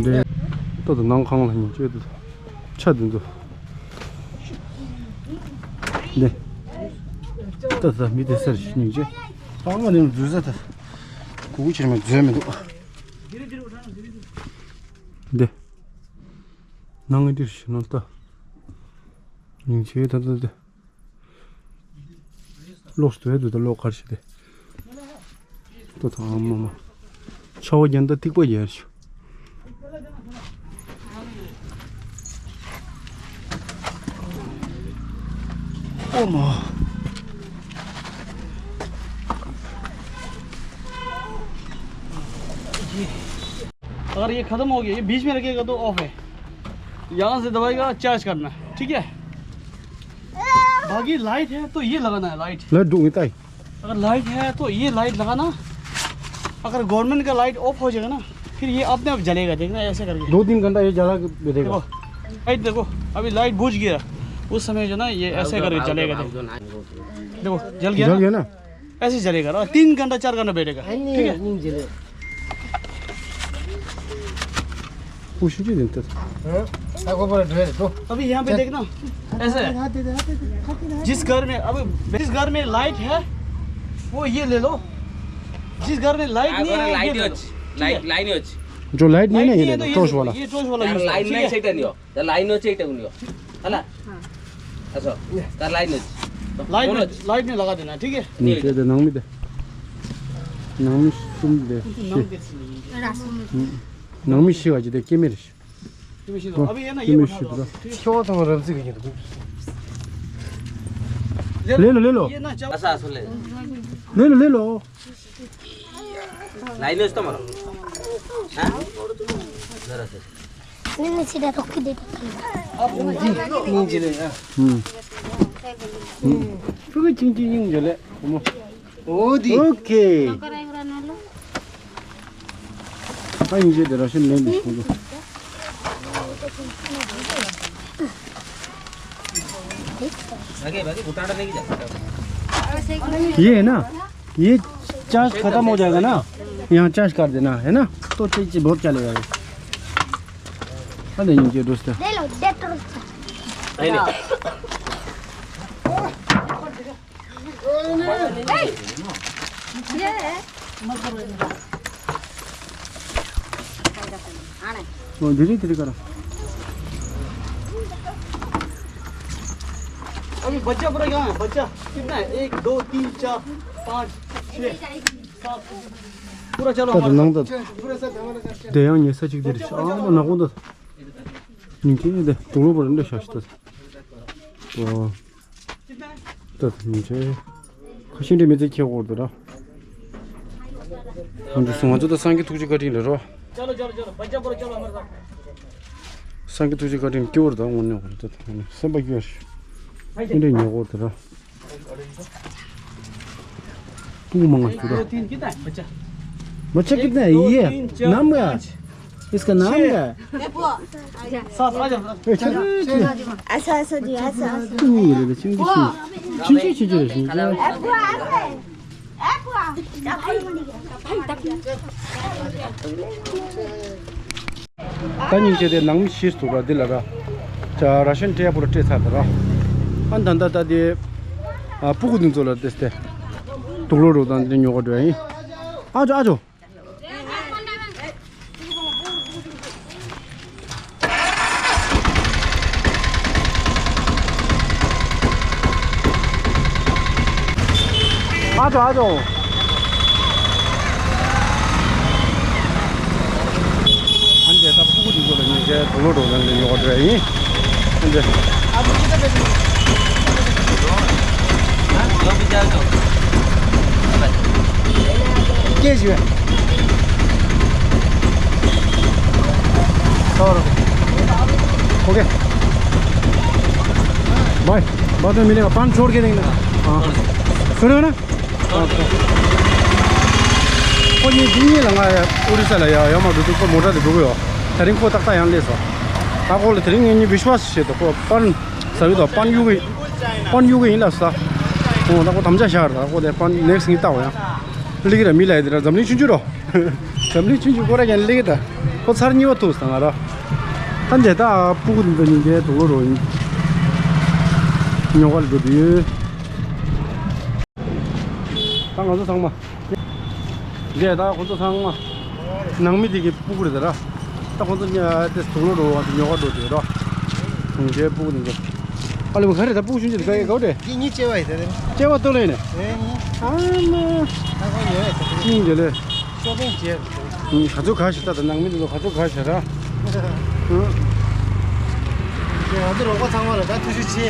འདི་ལྟོ་དང་ནང་ཁང་ལ་སྙིང་རྗེ་དེ་ཚོ། ཆ་དེ་ཚོ། འདི་ལྟ་ད་མི་དེ་སར་སྙིང་རྗེ། ཨ་མ་ནི་འཛུལ་ས་ད། གུ་གུ་ཕྱིར་མ་འཛུལ་མི་འདུག་འདི། ནང་ངི་འདིར་ཞིག་ནང་ལྟ། སྙིང་རྗེ་ད་ད་ད། ལོག་སྟེ་དུ་ད་ལོག་ཁར་ཞིག་དེ། ལྟོ་དང་ཨ་མ་མ། ཆ་བ་རྒྱན་ད་ཐིག་པ་ཡར་ཞུ། ཨོ་མ། अगर ये खत्म हो गया, ये बीच में रखेगा तो ऑफ है। यहाँ से दबाएगा, चार्ज करना, ठीक है? बाकी लाइट है तो ये लगाना है, लाइट। लाइट दूंगी ताई। अगर लाइट है तो ये लाइट लगाना। अगर गवर्नमेंट का लाइट ऑफ हो जाएगा ना, फिर ये अपने आप जलेगा, देखना ऐसे करके। दो तीन घंटा ये जला के बैठेगा। देखो, लाइट देखो, अभी लाइट बुझ गया, उस समय जो ना ये ऐसे करके जलेगा। देखो, जल गया ना? ऐसे ही चलेगा ना, तीन घंटा चार घंटा बैठेगा, ठीक है। वो शुरू दिन तक। अभी यहाँ पे देखना, ऐसे है। जिस घर में, अब जिस घर में लाइट है, वो ये ले लो। जिस घर में लाइट नहीं है, ये ले लो। ठीक है? लाइट, लाइट नहीं है। जो लाइट नहीं है ना, ये ले लो, टॉर्च वाला। ये टॉर्च वाला यूज़ करो, लाइट ठीक है? नहीं है, सही नहीं हो। द लाइन नोच एट उन्यो। हला। असो। द लाइन नोच। लाइट नोच। लाइट नहीं लगा देना, ठीक है? नहीं, दे दे, नंग में दे। नंग में सुन दे। नंग में शी वाजी दे, के मेरे शी। अभी ये ना, ये बना दो। क्यों तुम रमजी गई? ले लो, ले लो। ये ना, अच्छा, असो ले। ले लो, ले लो। लाइन नोच तुम्हारा। हाँ? जरा से। नहीं, नहीं, सीधा रख के दे दो। नीचे ले, हाँ। हम्म। हम्म। पूरा चिंची यूं जले। ओ दी। ओके। हाँ, नीचे दे, राशन नहीं दे। ये है ना? ये चार्ज खत्म हो जाएगा ना, यहाँ चार्ज कर देना है ना, तो तेज बहुत चलेगा ये। हाँ, नहीं, ये दोस्त है। ले लो, डेढ़ सौ रुपया। नहीं, नहीं। वो धीरे धीरे करो। अभी बच्चा पूरा यहाँ है, बच्चा कितना है? एक, दो, तीन, चार, पाँच, छः, सात। पूरा चलो हमारे साथ। पूरा साथ हमारे साथ चलो। दे यार, ये सच दे। आ, ना को दस। ཉིན་གྱི་འདི་དུང་ལོ་བར་འདི་ཤ་ཤི་ཏོ། ཏོ་ཉིན་གྱི་ཁ་ཤིང་འདྲེ་མི་ཚེ་ཁྱེད་འོར་དུ་ར། ཁོང་ཚོ་སོང་། ང་ཚོ་ད་སངས་རྒྱས་ཐུགས་རྗེ་བཀའ་དྲིན་ལ་རོ། चलो चलो चलो बच्चा बोलो चलो हमारे साथ। སངས་རྒྱས་ཐུགས་རྗེ་བཀའ་དྲིན་སྐྱིད་པོ་རེད། ད་དངོས་གནས་ཁོང་ཚོ་ད་སེམས་པ་སྐྱིད་པ་ཞིག་ཨེ་འདྲ་ཉོ་གོ་དེ་ར། ཕྲུ་གུ་མང་ང་ཞུ་ར། बच्चा। बच्चा कितना है? ये नाम क्या? इसका नाम क्या है? ऐसा ऐसा जी, ऐसा ऐसा। चिंकी चिंकी चिंकी चिंकी। ད་སྙིང་རྗེ་དེ་ནང་མི་ཤི་སོང་ར། འདི་ལ་ར་ཅ་ར་ཤན་སྤྲད་པོ་ར་སྤྲད་ཚར་ད་ར། ཨ་ད་ད་ད་དེ་ཨ་སྤུ་གུ་འདི་ཚོ་ལ་དེ་སྟེ་དུག་ལོག་རོགས་དང་དེ་ཉོ་ག་འགྲོ་ཡ་ཡིན། ཨ་ཅོ་ཨ་ཅོ། ཨ་ཅོ་ཨ་ཅོ། ཨ་འདྲས་ད་སྤུ་གུ་འདི་ཚོ་ལ་ཉེ་ཆར་དུག་ལོག་འགྲོ་ན་ལས་ཉོ་ག་འགྲོ་ཡ་ཡིན། ཨ་འདྲས། སྐད་ཞུ། ओके। भाई, बाद में मिलेगा। पाँच छोड़ के देंगे ना। हाँ। सुनो ना। ཁོ་གཉིས་འདི་གཉིས་ལ་ང་ཨོ་རི་ས་ལ་ཡ་ཡོད་མ་འགྲོ་དུས་ཁོ་མོ་ཊ་དེ་འགྲོ་གི་ཡོད། དེ་རིང་ཁོ་ཏག་ཏག་ཡང་སླེབས་སོང་། ད་ཁོ་ལ་དེ་རིང་ངེད་གཉིས་བི་ཤུ་ཝ་སི་བྱེད་དོ། ཁོ་པན་ཟ་གི་འདུག་པན་གཡུག་གི། པན་གཡུག་གི་ཡིན་ལབ་སོང་། ཨོ་ད་ཁོ་དམ་བཅའ་བཞག་ར། ཁོ་དེ་པན་ནེག་སི་ངས་བལྟ་བ་ཡང་སླེབས་ཀྱི་ར། མི་ལ་ཡ་དེ་ར་འཛམ་གླིང་ཆུང་ཆུང་རོ། འཛམ་གླིང་ཆུང་ཆུང་ཁོ་ར་ཀྱང་སླེབས་ཀྱི་ད། ཁོ་ཚར་གཉིས་པ་ཐུག་སོང་ང་ར། ད་འདི་ད་སྤུ་གུ་འདི་ཚོ་གཉིས་ཀའི་དུག་ལོག་རོགས་ཡིན། ཉོ་ག་ལ་འགྲོ་དུས། ད་ང་ཚོ་ཚང་མ། འདི་ད་ཁོ་ཚོ་ཚང་མ། ནང་མི་དེ་གི་སྤུ་གུ་རེད་ད་ར། ད་ཁོ་ཚོ་ཉ་དེ་དུག་ལོག་རོགས་བ་དེ་ཉོ་ག་འགྲོ་དུས་ར། ཁོང་ཚོའི་སྤུ་གུ་འདི་ཚོ། ཨ་ལེ་བ་ག་རེ་ད་སྤུ་གུ་ཆུང་ཆུང་དེ་ག་གི་ག་རེ། འདི་གཉིས་སྐྱེ་བ་ཡིན་ད་དེ། སྐྱེ་བ་ལྟོ་ལེ་ནས། ཨེ་གཉིས། ཨ་མ། ད་ཁོ་ཉོ་ཡ་ད་དེ། གཉིས་འདི་ལེ། ཤོ་པིང་བྱས། ཨུ། ག་ཚོད་ག་ཞིག་ལྟ་དང་ནང་མི་འདི་ཚོ་ག་ཚོད་ག་ཞིག་ར། ཨུ། ང་ཚོ་རོགས་པ་ཚང་མ་ལ་ད་ཐུགས་རྗེ་ཆེ།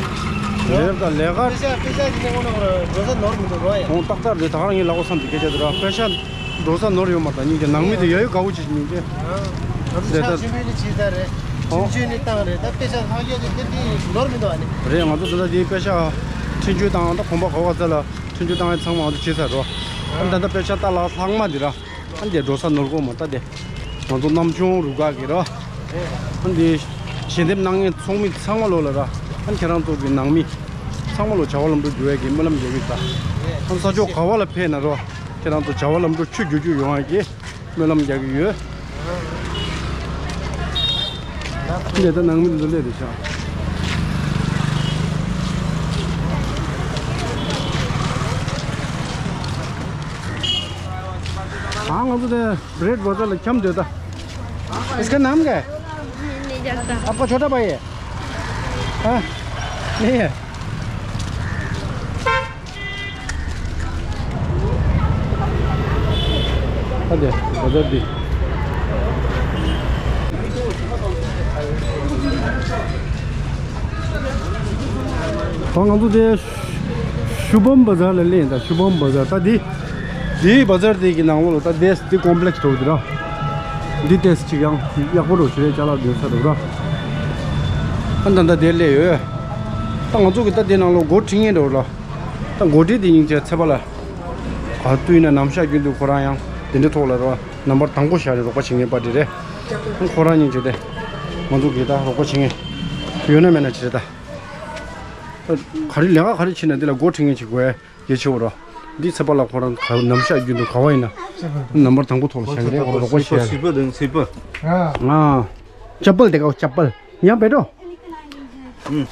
ལས་ཀ་ལས་ཀ། པེ་ཤ་པེ་ཤ་ཅིག་ནས་འོང་ན་འགྲོ་ས་ནོར་མི་འདུག་རོ་ཡ། ཁོང་ཏག་ཏག་རེད། ད་ག་རང་ངས་ལབ་དགོས་བསམ་འདུག་སྐད་ཆ་འདི་ར། པེ་ཤ་འགྲོ་ས་ནོར་ཡོད་མ་རེད། ད་སྙིང་རྗེ་ནང་མི་དེ་ཡ་ཡོད་དགའ་བོ་བྱེད་ཀྱི་མིན་གྱི། ང་ཚོ་རེད་ཆང་ད། ཆུང་ཆུང་ནས་བྱས་ས་རེད། ཨོ། ཆུང་ཆུང་ནས་བཏང་རེད། ད་པེ་ཤ་ལྷག་ཡོད་དེ་དེ་འདྲའི་ནོར་མི་འདུག་ཨ་ནི། རེད། ང་ཚོ་ད་ལྟ་དེའི་པེ་ཤ་ཁྲིན་ཆུ་བཏང་། ད་གོམ་པ་ག་བ་ས་ལ་ཁྲིན་ཆུ་བཏང་ཡ་ཚང་མ་ང་ཚོ་བྱས་ཚར་རོ། ཨ་ད་ལྟ་པེ་ཤ་ཏ་ལ་ལྷག་མ་འདི་ར། ཨ་འདི་འགྲོ་ས་ནོར་གོ་མ་ད་དེ། ང་ཚོ་གནམ་ཆུང་རུ་ག་གི་ར། ཨ་འདི་ཞལ་འདེབས་གནང་མཁན་ཚོགས་མི་ཚང་མ་ལོ་ལ་ར། ཨ་ཁྱེད་རང་ཚོ་གི་ནང་མི་ཚང་མ་ལོ་བྱ་བ་ལམ་འགྲོ་འགྱུར་བའི་གི་སྨོན་ལམ་རྒྱག་གི་ད། ཨ་ས་ཕྱོགས་ག་བ་ལ་ཕེབས་ན་རོ། ཁྱེད་རང་ཚོ་བྱ་བ་ལམ་འགྲོ་ཆུ་རྒྱུག་རྒྱུག་ཡོང་བ་གི་སྨོན་ལམ་རྒྱག་གི་ཡོད། འདི་ད་ནང་མི་འདི་ཚོ་སླེབས་རེད་ཤག་ཨ་ང་ཚོ་དེ་ब्रेड बाज़ार ལ་འཁྱམས་བསྡད་ད། इसका नाम क्या है? नहीं जानता। आपका छोटा भाई है? हाँ? नहीं है? ཨ་དེ་བ་ཛར་འདི། ད་ང་ཚོ་དེ་ཤུ་བམ་བ་ཛར་ལ་སླེབས་ཡིན། ད་ཤུ་བམ་བ་ཛར་ད་འདི། འདི་བ་ཛར་དེ་གི་ནང་ལོགས་ལ་ད་དེ་འདི་ཀོམ་པི་ལེགས་འདུག་འདི་ར། འདི་ཏོག་ཙམ་ཅིག་ཡང་ཡག་པོ་འདུག་ཞེ་ཅ་ལག་འདུག་ས་འདུག་ར། ཨ་ད་ད་དེ་སླེབས་ཡོད། ད་ང་ཚོ་གི་ད་དེ་ནང་ལོགས་སྒོ་ཁྲིད་མཁན་འདུག་ར། ད་སྒོ་ཁྲིད་དེ་སྙིང་རྗེ་ཚེ་པ་ལ། ག་དུས་ན་ནམ་ཞག་རྒྱུན་དུ་ཁོ་རང་ཡང་དེ་འདྲའི་ཐོག་ལ་རོ། ནམ་བར་དང་པོ་ཞག་རེ་རོགས་པ་བྱེད་མཁན་པ་དེ་རེད། ཁོ་རང་སྙིང་རྗེ་དེ། ང་ཚོ་གི་ད་རོགས་པ་བྱེད་མཁན་ཡོད་ན་མེད་ན་བྱེད་ད། ག་རེ་ལས་ཀ་ག་རེ་བྱེད་ན་འདི་ལ་སྒོ་ཁྲིད་མཁན་ཅིག་དགོས་ཡ་གལ་ཆེ་བོ་རོ། འདི་ཚེ་པ་ལ་ཁོ་རང་ག་ནམ་ཞག་རྒྱུན་དུ་ག་བ་ཡིན་ན་ནམ་བར་དང་པོ་ཐོག་ལ་བཞག་གི་རེད། ཁོ་རོགས་པ་བྱེད་ཡ། ཨ། चप्पल देखो, चप्पल। यहाँ बैठो। हम्म।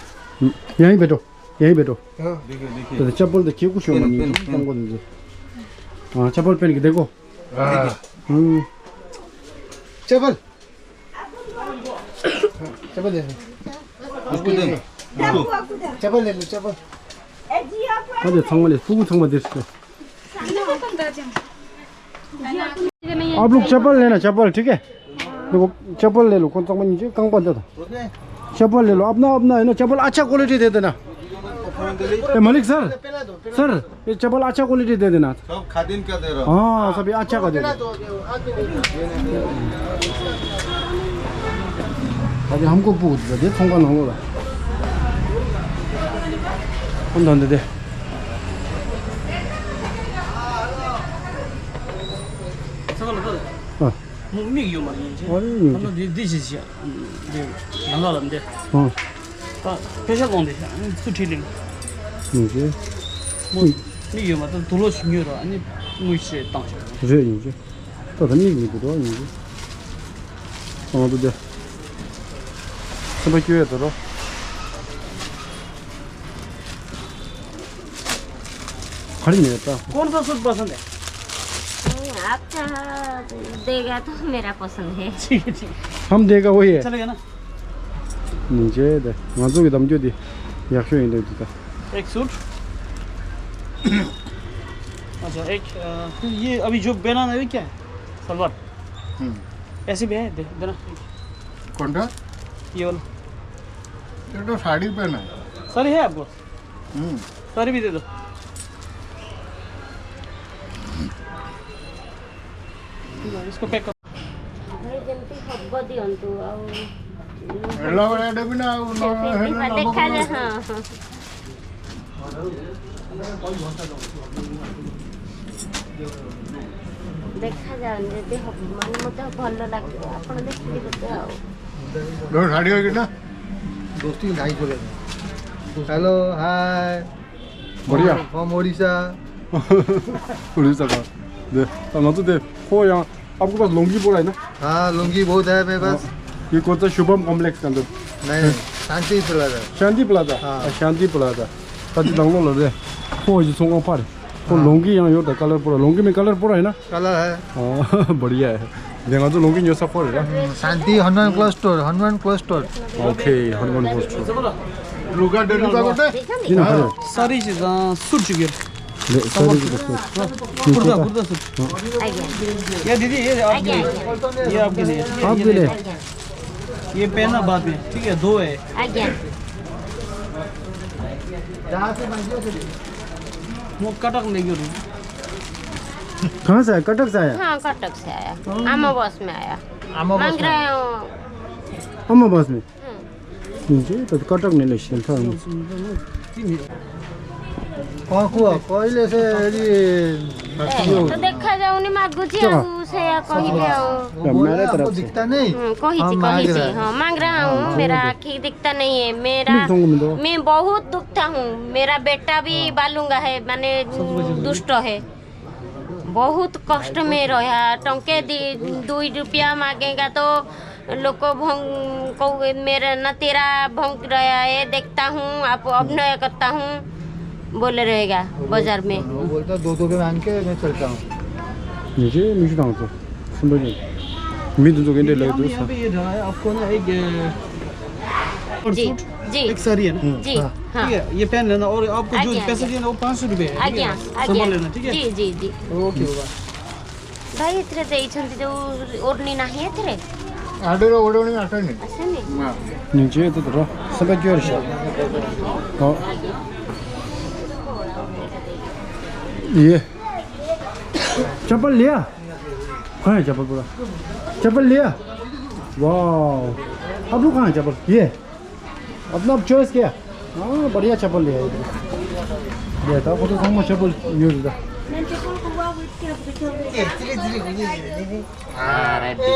यहीं बैठो। यहीं बैठो। हाँ। देखिए, देखिए। तो चप्पल तो क्या कुछ होगा नहीं, पहन, पहन। तुमको दे दो। हाँ, चप्पल पहन के देखो। हाँ। हम्म। चप्पल। चप्पल दे दो। उसको दे दो। चप्पल ले लो, चप्पल। हाँ, दे, ཚང་མ་ལས། སྤུ་གུ་ཚང་མ་དེར་སོང་། आप लोग चप्पल लेना, चप्पल, ठीक है? देखो, चप्पल ले लो, कौन सा मन नीचे, कहाँ पर जाता? चप्पल ले लो, अपना, अपना है ना, चप्पल अच्छा क्वालिटी दे देना। ए, मालिक सर, सर, ये चप्पल अच्छा क्वालिटी दे देना। सब खादिम का दे रहा हूँ। हाँ, सभी अच्छा का दे दो। अभी हमको पूछ दे, दे, फोन का नंबर। हम धंधे दे। हाँ। མིག་ཡོད་མ་ཡིན་ཅེ། ཨ་རེ་ཡིན་ཅེ། ཨ་ནི་འདི་འདི་ཞིག་བྱ། འདི་ལམ་ཁ་ལ་འདི། ཨ། ད་ཕེ་ཤ་གོང་འདི་སུ་ཁྲིད་ལིང་། ཡིན་ཅེ། མོ་མིག་ཡོད་མ་ད་དུག་ལོག་ཞིག་ཉོས་ར་ཨ་ནི་དངུལ་ཞིག་བཏང་ཞོག་རེད་ཡིན་ཅེ། ད་ད་མིག་མི་འདུག་རོགས་ཡིན་ཅེ། ཨང་དུ་འདི། སེམས་པ་སྐྱོ་ཡ་དུ་རོ། खड़ी नहीं रहता। कौन सा सूट पसंद है? नहीं, आप चाह देगा तो मेरा पसंद है। ठीक है, ठीक है। हम देगा वही है। चलेगा ना? ཉིན་བྱེད་དེ་ང་ཚོ་གི་གཏམ་རྒྱུད་དེ་ཡག་ཤོས་ཡིན་འདུག་དེ་ད། एक सूट। अच्छा, एक, अ, फिर ये अभी जो पहना है, ये क्या है? सलवार। हम्म। ऐसे भी है, दे देना। कौन सा? ये वाला। ये तो साड़ी पहना है। साड़ी है आपको? हम्म। साड़ी भी दे दो। इसको पैक कर। भाई, जल्दी हब्बा दियंतु, आओ। हेलो, हेलो, बिना, आओ, ना, हेलो, हेलो, देखा जा, हाँ, हाँ। ଦେଖାଯାଉନି, ଯଦି ହବ, ମାନେ, ମୋତେ ଭଲ ଲାଗିବ, ଆପଣ ଦେଖିବେ ବୋଧେ ଆଉ। दोस्ती लाइफ हो गया। हेलो, हाय। बढ़िया। हम ओडिशा। उड़ीसा का। दे, ता ना तो दे, हो यहाँ, आपके पास लुंगी पूरा है ना? हाँ, लुंगी बहुत है मेरे पास। हाँ। ये कौन सा शुभम कॉम्प्लेक्स के अंदर? नहीं, शांति प्लाजा। शांति प्लाजा? हाँ। अच्छा, शांति प्लाजा। ད་ཅི་དང་ལོ་ལ་རེད། ཁོ་ཡི་ཚོང་ཁང་ཕར་རེད། ཁོ། हाँ। ལོང་གི་ཡང་ཡོད་ད། ཀ་ལར་པོ་ར། ལོང་གི་མིན་ཀ་ལར་པོ་ར་ཡིན་ན། कलर है। ཨོ། बढ़िया है། དེ་ང་ཚོ་ལོང་གི་ཉོ་ས་ཁོ་རེད་ར། हम्म, Shanti Hanuman cloth store, Hanuman cloth store. Okay, Hanuman cloth store. लुगा डेली का बोलते हैं? ཡིན་ན་ཧ་རེད། साड़ी ཅིག་དང་སུཊ་ཅིག་ཡོད། རེད། साड़ी ཅིག་དང་སུཊ། कुर्ता, कुर्ता सूट। ये दीदी, ये आपके लिए। ये आपके लिए। आपके लिए। ये पहनना बाद में, ठीक है, दो है। आज्ञा। वो कटक ले गयो। कहाँ से आया? कटक से आया? हाँ, कटक से आया। आमा बस में आया। आमा बस मांग में। रहे हो। आमा बस में? हम्म। जी, तो कटक नहीं ले सकते। कहाँ को, पहले से ये तो देखा जाओ, नहीं मागुची क्या? आऊ से या कही दे आओ। वो बोला, मेरे तरफ आपको से। दिखता नहीं? हम्म, कही हम जी, मांग कही जी। रहे हैं। हाँ, मांग रहा हूँ, हाँ, मेरा मांग रहे। आँखें दिखता नहीं है, मेरा, नहीं, तुमको मिलो। मैं बहुत दुखता हूँ, मेरा बेटा भी बालूंगा है, माने दुष्ट है, बहुत कष्ट में रहा, टंके दी, दुई रुपया मांगेगा तो लोक भंग को मेरा ना तेरा भंग रहा है, देखता हूँ, आप अभिनय करता हूँ, बोले रहेगा बाजार में। वो बोलता, दो दो के मांग के मैं चलता हूँ। ཉེ་ཆར་མི་ཞུ་དང་ཚོ་སུམ་པ་ཉིན་མི་དེ་ཚོ་ག་འདྲ་ལབ་འདུག་ས། आपको ना एक, अ, जी, सूट, जी। एक साड़ी है ना? जी, हाँ। हाँ। ठीक है, ये पहन लेना और आपको जो आज्ञा, पैसे आज्ञा। दिए ना, वो पाँच सौ रुपये है, ठीक है? आज्ञा, आज्ञा। संभाल लेना, ठीक है? जी, जी, जी। ओके, बाबा। भाई, ଏଥିରେ ଦେଇଛନ୍ତି ଯୋଉ ଓଢ଼ଣୀ ନାହିଁ ଏଥିରେ? ଆଡ଼ର ଓଢ଼ଣୀ ଆସେନି। ଆସେନି? ନା। ཉིན་བྱེད་དེ་དུ་ར་སེམས་པ་སྐྱོ་རེ་ཤག་ཨོ། ཡེ། चप्पल लिया? कहाँ है चप्पल पूरा? चप्पल लिया? वाओ। आप लोग कहाँ है चप्पल? ये। अपना चॉइस क्या? हाँ, बढ़िया चप्पल लिया है। ये था, वो तो हम चप्पल यूज़ था। हाँ, रेडी।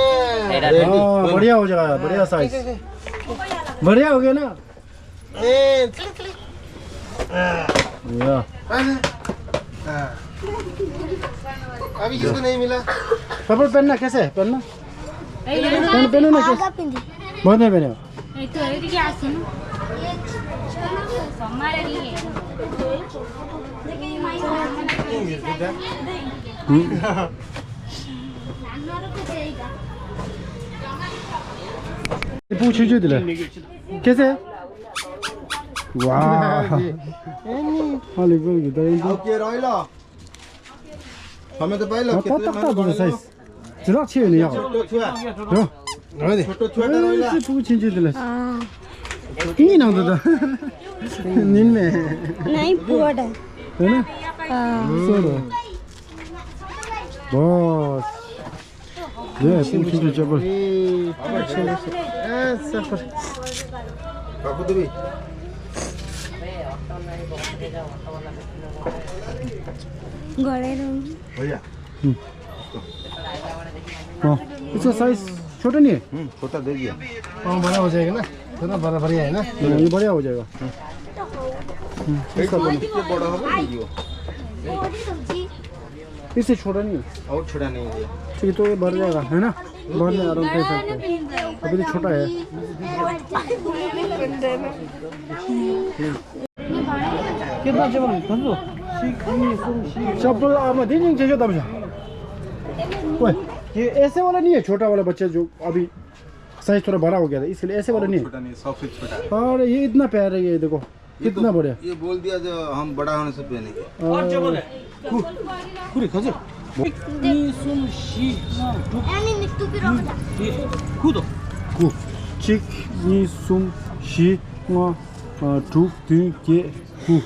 Ready, ready. हाँ, बढ़िया हो जाएगा, बढ़िया साइज। बढ़िया हो गया ना? ए, चले, चले। या। हाँ। अभी किसको नहीं मिला? चप्पल पहनना कैसे है? पहनना? पहन, पहनो ना कैसे? बहुत नहीं पहने। ए, तो ये क्या सुनो? हमारे लिए। हम्म। पूछो जो दिला। कैसे? वाह। हाली बोल के दाई। ओके, रोइलो। समय त पाइलो। तात, तात, तात, तात, साइज। जिला छे नि यार। छोटो छुवा। हो। छोटो छुवा त रोइलो। ए, चाहिँ पुगु छिन्छु दिला। ཡིན་ནང་དུ་ད། ཉིན་མེད། ནའི་པུ་བ་ད། ཧེ་ན། ཨ། སོ་རོ། བོ། ཡེ་པུ་ཆུང་ཆུང་ཅག་པོ། ཨེ་པུ་ཆུང་ཆུང་། ཨ་ས་ཁོ། གོ་རེ་རུང་། हाँ, इसका साइज छोटा नहीं है? हम्म, छोटा दे दिया। हाँ, बड़ा हो जाएगा ना। थोड़ा बड़ा, बढ़िया है ना? हाँ, ये बढ़िया हो जाएगा। हम्म, इसका बड़ा। इससे बड़ा होगा, दे दियो। इससे छोटा नहीं है? और छोटा नहीं है। ठीक है, तो ये बढ़ जाएगा, है ना? बाद में आराम से सकते हैं। अभी तो छोटा है। कितना चप्पल? दस दो। चप्पल आप मत दीजिए, चेंज होता बच्चा। ओए, ये ऐसे वाला नहीं है, छोटा वाला बच्चा जो अभी साइज थोड़ा बड़ा हो गया था, इसके लिए ऐसे वाला नहीं है। छोटा नहीं, सबसे छोटा है। और ये इतना प्यारा है, ये देखो, ये तो कितना बढ़िया। ये बोल दिया जो हम बड़ा होने से पहनेंगे। और चप्पल है। पूरी खजूर। ཁུ། གཅིག་གཉིས། གསུམ། བཞི། ལྔ། ཨ། དྲུག་བདུན། བརྒྱད། དགུ།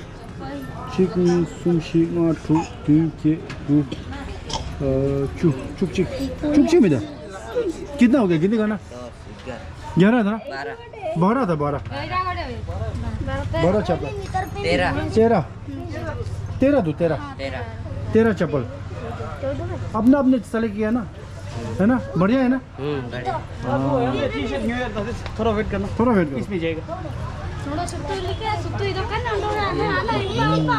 གཅིག་གཉིས། གསུམ། བཞི། ལྔ། དྲུག་བདུན། བརྒྱད། དགུ། ཨ། བཅུ། བཅུ་གཅིག་བཅུ་གཅིག་མི་འདུག कितना हो गया? कितने का ना? ग्यारह था। बारह था, बारह। बारह चप्पल। तेरह। तेरह। तेरह दो, तेरह। तेरह। तेरह चप्पल। अपना आपने सेलेक्ट किया ना, है ना? बढ़िया है ना? हम्म, बढ़िया। हाँ। ये टी शर्ट न्यू ईयर था, थोड़ा वेट करना। थोड़ा वेट करो। इसमें जाएगा। थोड़ा सुत्तू लेके, सुत्तू इधर कर ना, थोड़ा, है ना?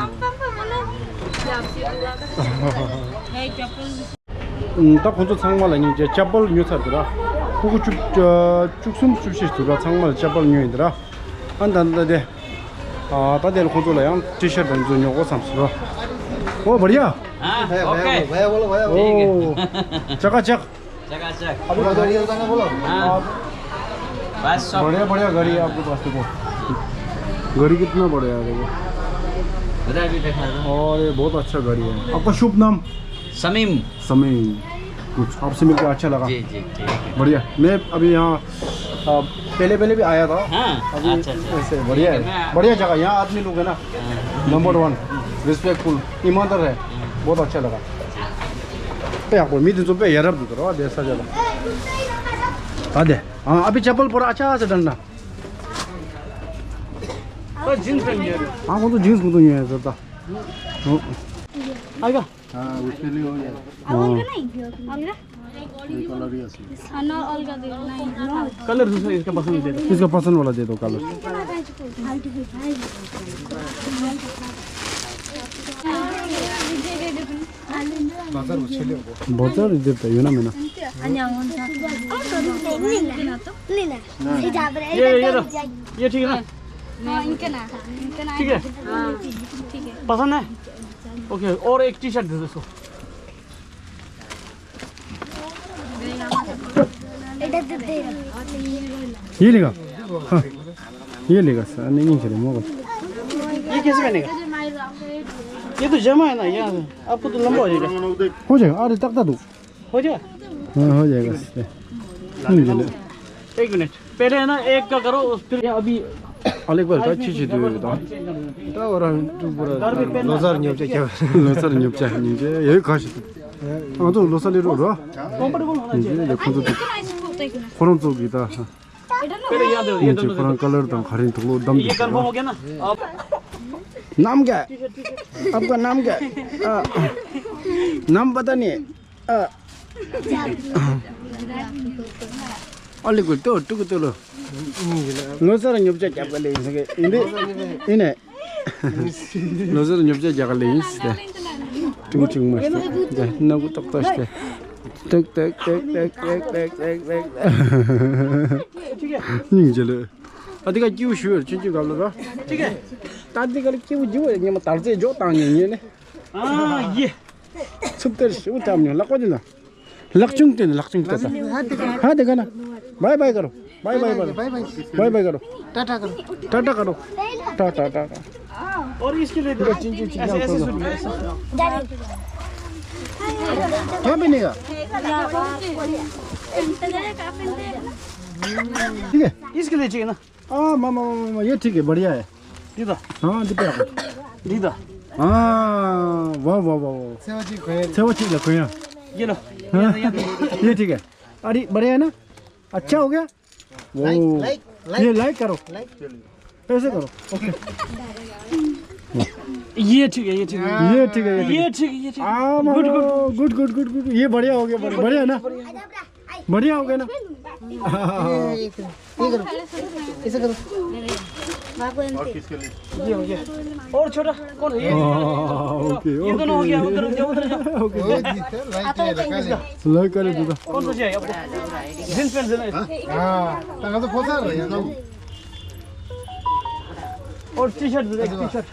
ད་ཁོང་ཚོ་ཚང་མ་ལ་སྙིང་རྗེ། ཅ་པལ་ཉོས་ཚར་འདུག་ར། ཕྲུ་གུ་བཅུ་བཅུ་གསུམ་བཅུ་བཞི་འདུག་ར། ཚང་མ་ལ་ཅ་པལ་ཉོས་ཡིན་འདུག་ར། ཨ་ད་ད་དེ། ཨ་ད་དེ་ལ་ཁོང་ཚོ་ལ་ཡང་ཊི་ཤར་དང་ཚོ་ཉོ་དགོས་བསམ་སོང་ར། ཨོ་བར་ཡ། हाँ, भैया, भैया, ओके। भैया बोलो, भैया बोलो। ठीक है। ओ चकाचक। चकाचक। अभी गाड़ी का गाना बोलो। हाँ। बस सब। बढ़िया, बढ़िया गाड़ी है आपके पास, देखो। गाड़ी कितना बढ़िया है, देखो। उधर भी दिखा दो। और ये बहुत अच्छा गाड़ी है। आपका शुभ नाम? समीम। समीम। कुछ आपसे मिलकर अच्छा लगा। जी, जी, ठीक है। बढ़िया। मैं अभी यहाँ, आ, पहले, पहले भी आया था। हाँ, अभी अच्छा, अच्छा। ऐसे बढ़िया ठीक है, है। मैं बढ़िया जगह, यहाँ आदमी लोग है ना, हाँ। नंबर वन, रिस्पेक्टफुल, ईमानदार है। हाँ। बहुत अच्छा लगा। དཔེ་ཡག་པོ། མི་དེ་ཚོ་དཔེ་ཡ་རབས་འདུག་ར་དེ་ས་ཆ་ལ། ད་དེ། ཨ་ཨ་ཕི་ཅ་པལ་པོ་ར་ཨ་ཆ་ས་དྲན་ན། ཨ་ཁོང་ཚོ་ཇིན་སི་གོང་དུ་ཉོས་ཡ་ཟེར་ད། ཨ་ག हाँ, उसके लिए हो गया। हाँ। ये कलर ही ऐसे। हाँ, ना, अलग दे, नहीं। कलर दूसरा, इसका पसंद दे दो। इसका पसंद वाला दे दो कलर। बजार उछले हो। बजार इधर तो ཡོད་ན་མེད་ན། ये, ये लो। ये ठीक है ना? हाँ, इनके ना, इनके ना। ठीक है? हाँ, ठीक है। पसंद है? ओके, और एक टी शर्ट दे दो इसको। ये लेगा? हाँ। ये लेगा सर, नहीं, नहीं चले, मोको। ये कैसे पहनेगा? ये तो जमा है ना, यहाँ से। आपको तो लंबा हो जाएगा। हो जाएगा, अरे, तक तक दो। हो जाएगा? हाँ, हो जाएगा सर। नहीं चले। एक मिनट, पहले है ना, एक का करो, उस फिर अभी अलग बार का चीज दे दो। ད་ཨོ་རང་ཀྲུག་པོ་ར་ལོ་སར་ཉོ་ཆ་ཁྱབ། ལོ་སར་ཉོ་ཆ་ཉིན་རྗེས་ཡོད་ཁ་ཤི། ང་ཚོ་ལོ་སར་ལས་རོགས་རོ། ཉིན་རྗེས་ལས་ཁོང་ཚོ་ཁོ་རང་ཚོ་གི་ད། ཉིན་རྗེས་ཁོ་རང་ཀ་ལར་དང་ག་རེ་འདུག་ལོ་བདམས་འདུག་རོ། नाम क्या है? आपका नाम क्या है? आ, नाम पता नहीं है। आ। ཨ་ལི་གུ་ཏོ་ཏུ་གུ་ཏུ་ལོ། ལོ་སར་ཉོ་ཆ་རྒྱག་ག་ལེ་ཡིན་ཟེར་གི་ཡིན་དེ། ཡིན་ནས། ལོ་སར་ཉོ་ཆ་རྒྱག་ག་ལེ་ཡིན་ཟེར་ཏེ། ཀྲུང་ཀྲུང་མ་ཟེར་ཏེ་སྣ་ཁུ་ཏོག་ཏོ་ཟེར་ཏེ། ཏེག་ཏེག་ཏེག་ཏེག་ཏེག་ཏེག་ཏེག་ཏེག་སྙིང་རྗེ་ལོས། ཨ་དེ་ག་སྐྱིད་པོ་ཞུ་བར་ཆུན་ཆུན་གབ་ལོ་ར། ད་དེ་ག་ལ་སྐྱིད་པོ་འཇུ་བར་ཉི་མ་དར་རྩེ་འཇོག་བཏང་ཉན་ཉན་ནས། ཨ་ཡེ། ཚུབ་ཏེར་ཞིབ་ཐབས་ཉོ་ལག་པ་དེ་ན། ལག་ཆུང་དེ་ནི་ལག་ཆུང་དེ་ད། ཧ་དེ་ག་ན། बाय बाय करो। बाय बाय करो। बाय बाय करो। टाटा करो। टाटा करो। टाटा टाटा। और इसके लिए तो चिंचू चिंचू ऐसे ऐसे सुन। क्या बनेगा? ठीक है। इसके लिए चाहिए ना? हाँ, मामा, मामा, मामा, ये ठीक है, बढ़िया है। ठीक था। हाँ, ठीक है। ठीक था। हाँ, वाह, वाह, वाह, वाह। सेवा जी, सेवा जी, लखोया। ये लो। हाँ, ये, ये, ये। ये ठीक है। अरे, बढ़िया है ना? अच्छा हो गया? वो, लाइक, लाइक, ये लाइक। लाइक करो। लाइक। ऐसे करो। ओके। ये ठीक है, ये ठीक है। ये ठीक है, ये ठीक है। ये ठीक है, ये ठीक है। हाँ, good, good. Good, good, good, good. ये बढ़िया हो गया, बढ़िया, बढ़िया है ना? बढ़िया हो गया ना? ये, ये, ये करो। ऐसे करो। और किसके लिए? ये हो गया। और छोटा कौन है? ये। हाँ, ओके, ये दोनों हो गया, ओके। उधर हो जाओ, उधर जाओ। ओके। लाइक कर दो। कौन सा चाहिए आपको? जींस पैंट देना है। हाँ, तंग तो पोसा रहे हैं ना। और टी शर्ट दे, एक टी शर्ट।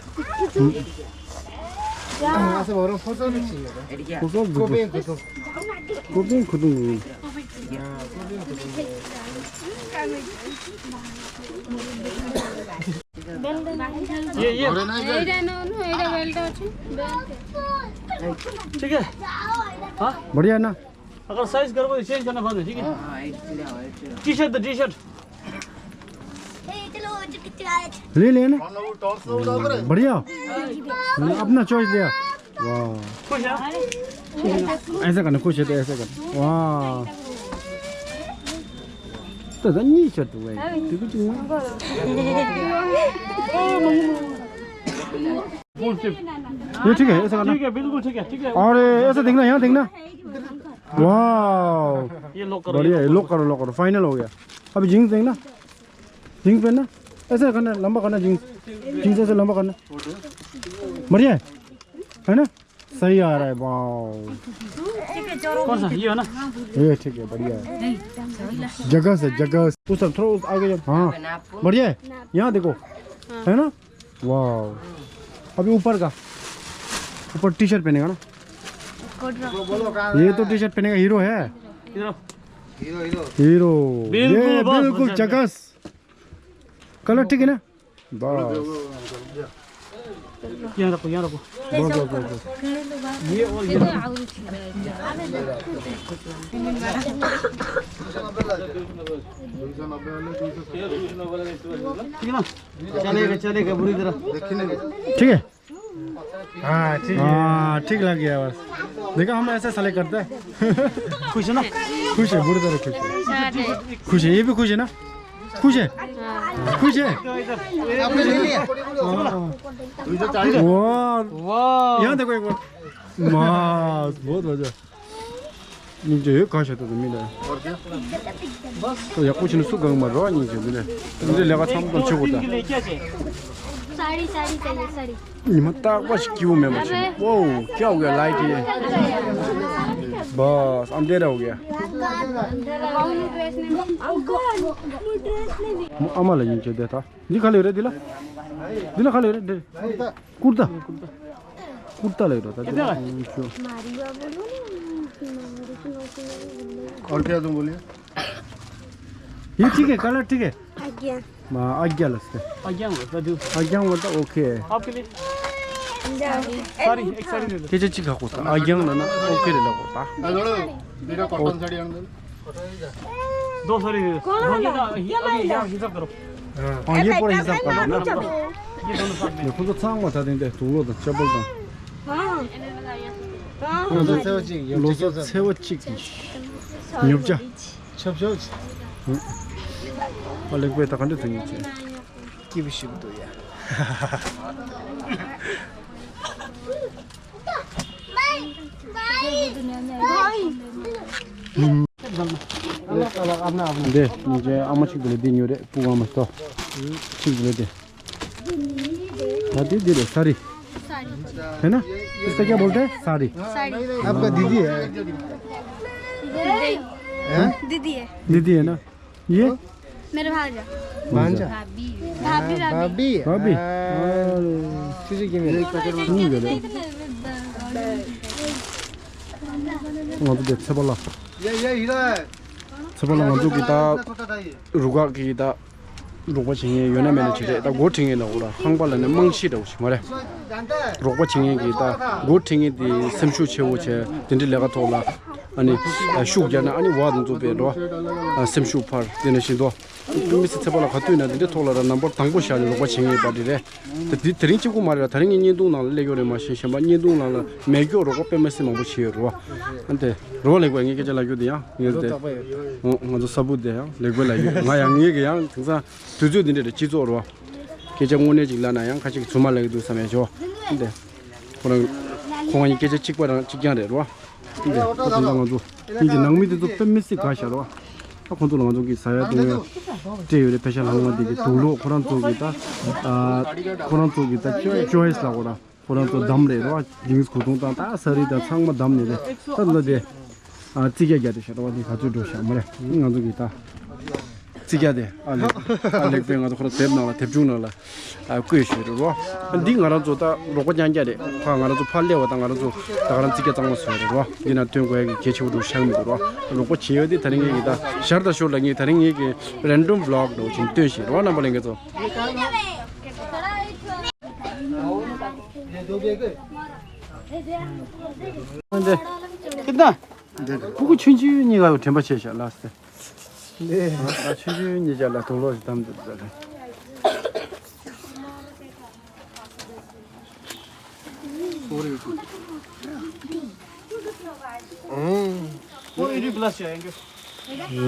हाँ, ऐसे बोलो, पोसा भी चाहिए। पोसा भी दो। Coping, coping. Coping, coping. ये, ये। ଏଇଟା ନଉନୁ, ଏଇଟା ବେଲ୍ଟ ଅଛି। ବେଲ୍ଟ। ठीक है। हाँ? बढ़िया ना? अगर साइज गड़बड़ चेंज करना पड़ता है, ठीक है? टी शर्ट दो, टी शर्ट। ले लेना। बढ़िया। अपना चॉइस लिया। वाह। खुश है? ऐसा करना, खुश है तो ऐसा करना। वाह। तो धन्य शर्ट हुआ है। तू कुछ हुआ? ये ठीक है, ऐसा करना। ठीक है, बिल्कुल ठीक है, ठीक है। और ऐसा देखना, यहाँ देखना। वाह। ये लॉक करो, बढ़िया है, लॉक करो, लॉक करो, फाइनल हो गया। अभी जींस देखना, जींस पहनना, ऐसा करना, लंबा करना जींस, जींस ऐसे लंबा करना, बढ़िया है, है ना? सही आ रहा है, वाह। कौन सा? ये है ना? ये ठीक है, बढ़िया है। जगह से जगह से। उस तरफ थोड़ा उस आगे जाओ। हाँ, बढ़िया है। यहाँ देखो, है ना? वाह। अभी ऊपर का, ऊपर टी शर्ट पहनेगा ना? ये तो टी शर्ट पहनेगा, हीरो है। हीरो। Hero, hero. हीरो। बिल्कुल ये बस, बिल्कुल बस, जगह। कलर ठीक है ना? बस। यहाँ रखो, यहाँ रखो। बस, बस, बस, बस। ये और ये। ठीक है ना? चलेगा, चलेगा, बुरी तरह। ठीक है? हाँ, ठीक है। हाँ, ठीक लग गया बस। देखा, हम ऐसे सेलेक्ट करते हैं। खुश है ना? खुश है, बुरी तरह खुश है। खुश है, ये भी खुश है ना? खुश है? खुश है? आपने ले लिया? हाँ, हाँ। वाह। वाह। यहाँ देखो एक बार। वाह, बहुत मजा। ཉིན་རྒྱུན་ཡོད་གང་ཤེས་ཏོ་མི་ལ། ད་ཡག་པོ་བྱས་ན་སུ་གང་མ་རོ་ཉིན་རྒྱུན་མི་ལ། འདི་ལས་ཀ་ཚང་མ་བྱེད་དགོས་ད། साड़ी, साड़ी चाहिए, साड़ी। ཉི་མ་རྟག་པ་ཞིག་སྐྱིད་པོ་མེད་པ་བྱས་ནས། वो क्या हो गया लाइट ये। बस अंधेरा हो गया। ཨ་མ་ལ་ཉིན་རྒྱུན་བསྡད་ད། འདི་ག་ལ་ཡོད་རེད་འདི་ལ། འདི་ལ་ག་ལ་ཡོད་རེད་འདི། कुर्ता। कुर्ता लग रहा था। कितना है? और क्या तुम बोलिए? ये ठीक है, कलर ठीक है। आज्ञा। हाँ, आज्ञा लगता है। आज्ञा होता है। आज्ञा होता है, ओके। आपके लिए? साड़ी, एक साड़ी दे दो। के चाहिँ चिका कोता आज्ञा ना ना, ओके ले लगोता। दुईटा कटन साडी आउनु। दो साडी दे दो। अभी यहाँ हिसाब करो। हाँ, ये पूरा हिसाब कर देना। ये दोनों साथ में। देखो तो चांग माता दिन दे, तू लो तो चप्पल तो। हाँ। हाँ। लो तो सेवा चिक, लो तो सेवा चिक। न्यूबजा। छप छप। अलग पे तक अंडे तुम नीचे। की भी शिव तो यार। दे, मुझे आमा चिक बोले दे न्यूरे, पुआ मस्तो। चिक बोले दे। दादी, दे दे, साड़ी। साड़ी। है ना? इसका क्या बोलते हैं? साड़ी। साड़ी। आपका दीदी है? दीदी। हैं? दीदी है। दीदी है ना? ये? मेरा भांजा। भांजा। भाभी। भाभी, हाँ, भाभी। भाभी। भाभी। हाँ। अरे। तुझे क्या मिला? हम्म, दे दे। वहाँ पे देख, सब वाला। ये, ये हीरा है। सब वाला वहाँ पे किताब, रुका की किताब। རོགས་པ་བྱེད་མཁན་ཡོད་ན་མེད་ན་བྱེད་རེད། ད་སྒོ་ཁྲིད་མཁན་ལ་འོ་ར་ཧང་པ་ལ་ནི་རྨང་གཞི་འདྲ་བོ་ཞིག་མ་རེད། རོགས་པ་བྱེད་མཁན་གྱིས་ད་སྒོ་ཁྲིད་མཁན་དེ་སེམས་ཤུགས་ཆེ་བོ་བྱས་དེ་འདྲའི་ལས་ཀ་ཐོག་ལ་ ཨ་ནི་ཤུགས་རྒྱག་ན་ཨ་ནི་བ་དང་མཚུངས་པའི་རོ། སེམས་ཤུགས་འཕར་དེ་ནས་བཞིན་དུ། དཔེ་མི་སྲིད་ཚེ་བ་ལ་ག་དུས་ན་དེ་འདྲའི་ཐོག་ལ་ར་ནམ་བར་དང་པོ་བཞག་ནས་རོགས་པ་བྱེད་ངེས་པ་དེ་རེད། དེ་དེ་དེ་རིང་གཅིག་པུ་མ་རེད་ལ། དེ་རིང་ངས་བརྙན་ཐུང་ནང་ལ་སླེབས་ཡོད་རེད། མ་གཞི་གཞན་པ་བརྙན་ཐུང་ནང་ལ་མེད་སྐྱོ་རོགས་པ་དཔེ་མི་སྲིད་མང་པོ་བྱས་ཡོད་རེད་བ། ཨ་ནི་དེ་རོགས་ལེགས་པས་ངས་སྐད་ཆ་ལབ་རྒྱུ་དེ་ཡང་ངས་དེ། ཨོ་ང་ཚོ་ས་བུ་དེ་ཡང་ལེགས་པས་ལབ་རྒྱུ། ང་ཡང་ངས་ཀྱི་ཡང་དེང་སང་དུས་ཚོད་འདི་འདྲ་རེད། སྤྱི་ཚོགས་རེད་བ། སྐད་ཆ་དངོས་གནས་ཅིག་ལབ་ན་ཡང་ཁ་ཅིག་ཚུར་མ་ལབ་ཀྱི་འདུག་བསམ་ཡ་ཆོ། ཨ་ནི་དེ་ཁོ་རང་ཁོ་ང་གཉིས་སྐད་ཆ་གཅིག་པ་རང་གཅིག་རྐྱང་རེད་རེད་བ། འདི་ད་ལྟ་ང་ཚོ་ཡིན་གྱི་ནང་མི་དེ་ཚོ་དཔེ་མི་སྲིད་དགའ་ཤག་རོ། ད་ཁོང་ཚོ་ལ་ང་ཚོ་གི་ཟ་ཡ་བཏུང་ཡ་སྤྲད་ཡོད་རེད། ཕེ་ཤ་ལྷག་མ་དེ་གི་དུག་ལོག་ཁོ་རང་ཚོ་གི་ད་ཨ་ཁོ་རང་ཚོ་གི་ད་ཅོ་ཅོ་ཧེས་ལ་གོ་ར་ཁོ་རང་ཚོ་འདམ་རེད་རོ། ལྡིང་སྐུ་གདུང་དང་ད་ས་རི་དང་ཚང་མ་འདམ་ནས་རེད། ད་ལོ་དེ་ཨ་རྩི་རྒྱ་རྒྱ་དེ་ཤ་ར་བ་དེ་ག་ཚོད་འགྲོ་ཤག་མ་རེད། ང་ཚོ་གི་ད། རྩི་རྒྱ་དེ་ཨ་ལེགས་ཨ་ལེགས་པས་ང་ཚོ་ཁོ་རང་དེབ་ནང་ལ་དེབ་ཆུང་ནང་ལ་ཨ་བཀོད་ཞུས་རེད་རོ། འདི་ང་རང་ཚོ་ད་རོགས་པ་རྐྱང་རྐྱང་རེད། ཕ་ང་རང་ཚོ་ཕ་སླེབས་པ་དང་ང་རང་ཚོ་ད་ག་རང་རྩི་རྒྱ་གཙང་མ་བཟོས་རེད་རོ། འདི་ན་སྟོན་དགོས་ཡ་གི་གལ་ཆེ་བོ་འགྲོ་ཤག་མི་འདུག་རོ། རོགས་པ་བྱེད་ཡོད་དེ་ད་རིང་ངེད་ཀྱི་ད་ཞར་དང་ཞོར་ལ་ངས་ད་རིང་ངེད་ཀྱི་རེན་ཌམ་བི་ལོག་འགྲོ་ཅིང་སྟོན་ཞིག་རོ། རྣམ་པ་ལྷན་རྒྱས་ཚོ། འདི་ཁྱེད་ད། ཕྲུ་གུ་ཆུང་ཆུང་གཉིས་ཀ་དྲན་པ་ཆེ་ཤག་ལགས་སེ། ལེ། ཨ་ཆུང་ཆུང་གཉིས་ཀྱ་ལ་དུག་ལོག་ཞིག་བསྡམས་འདུག་ཟེར།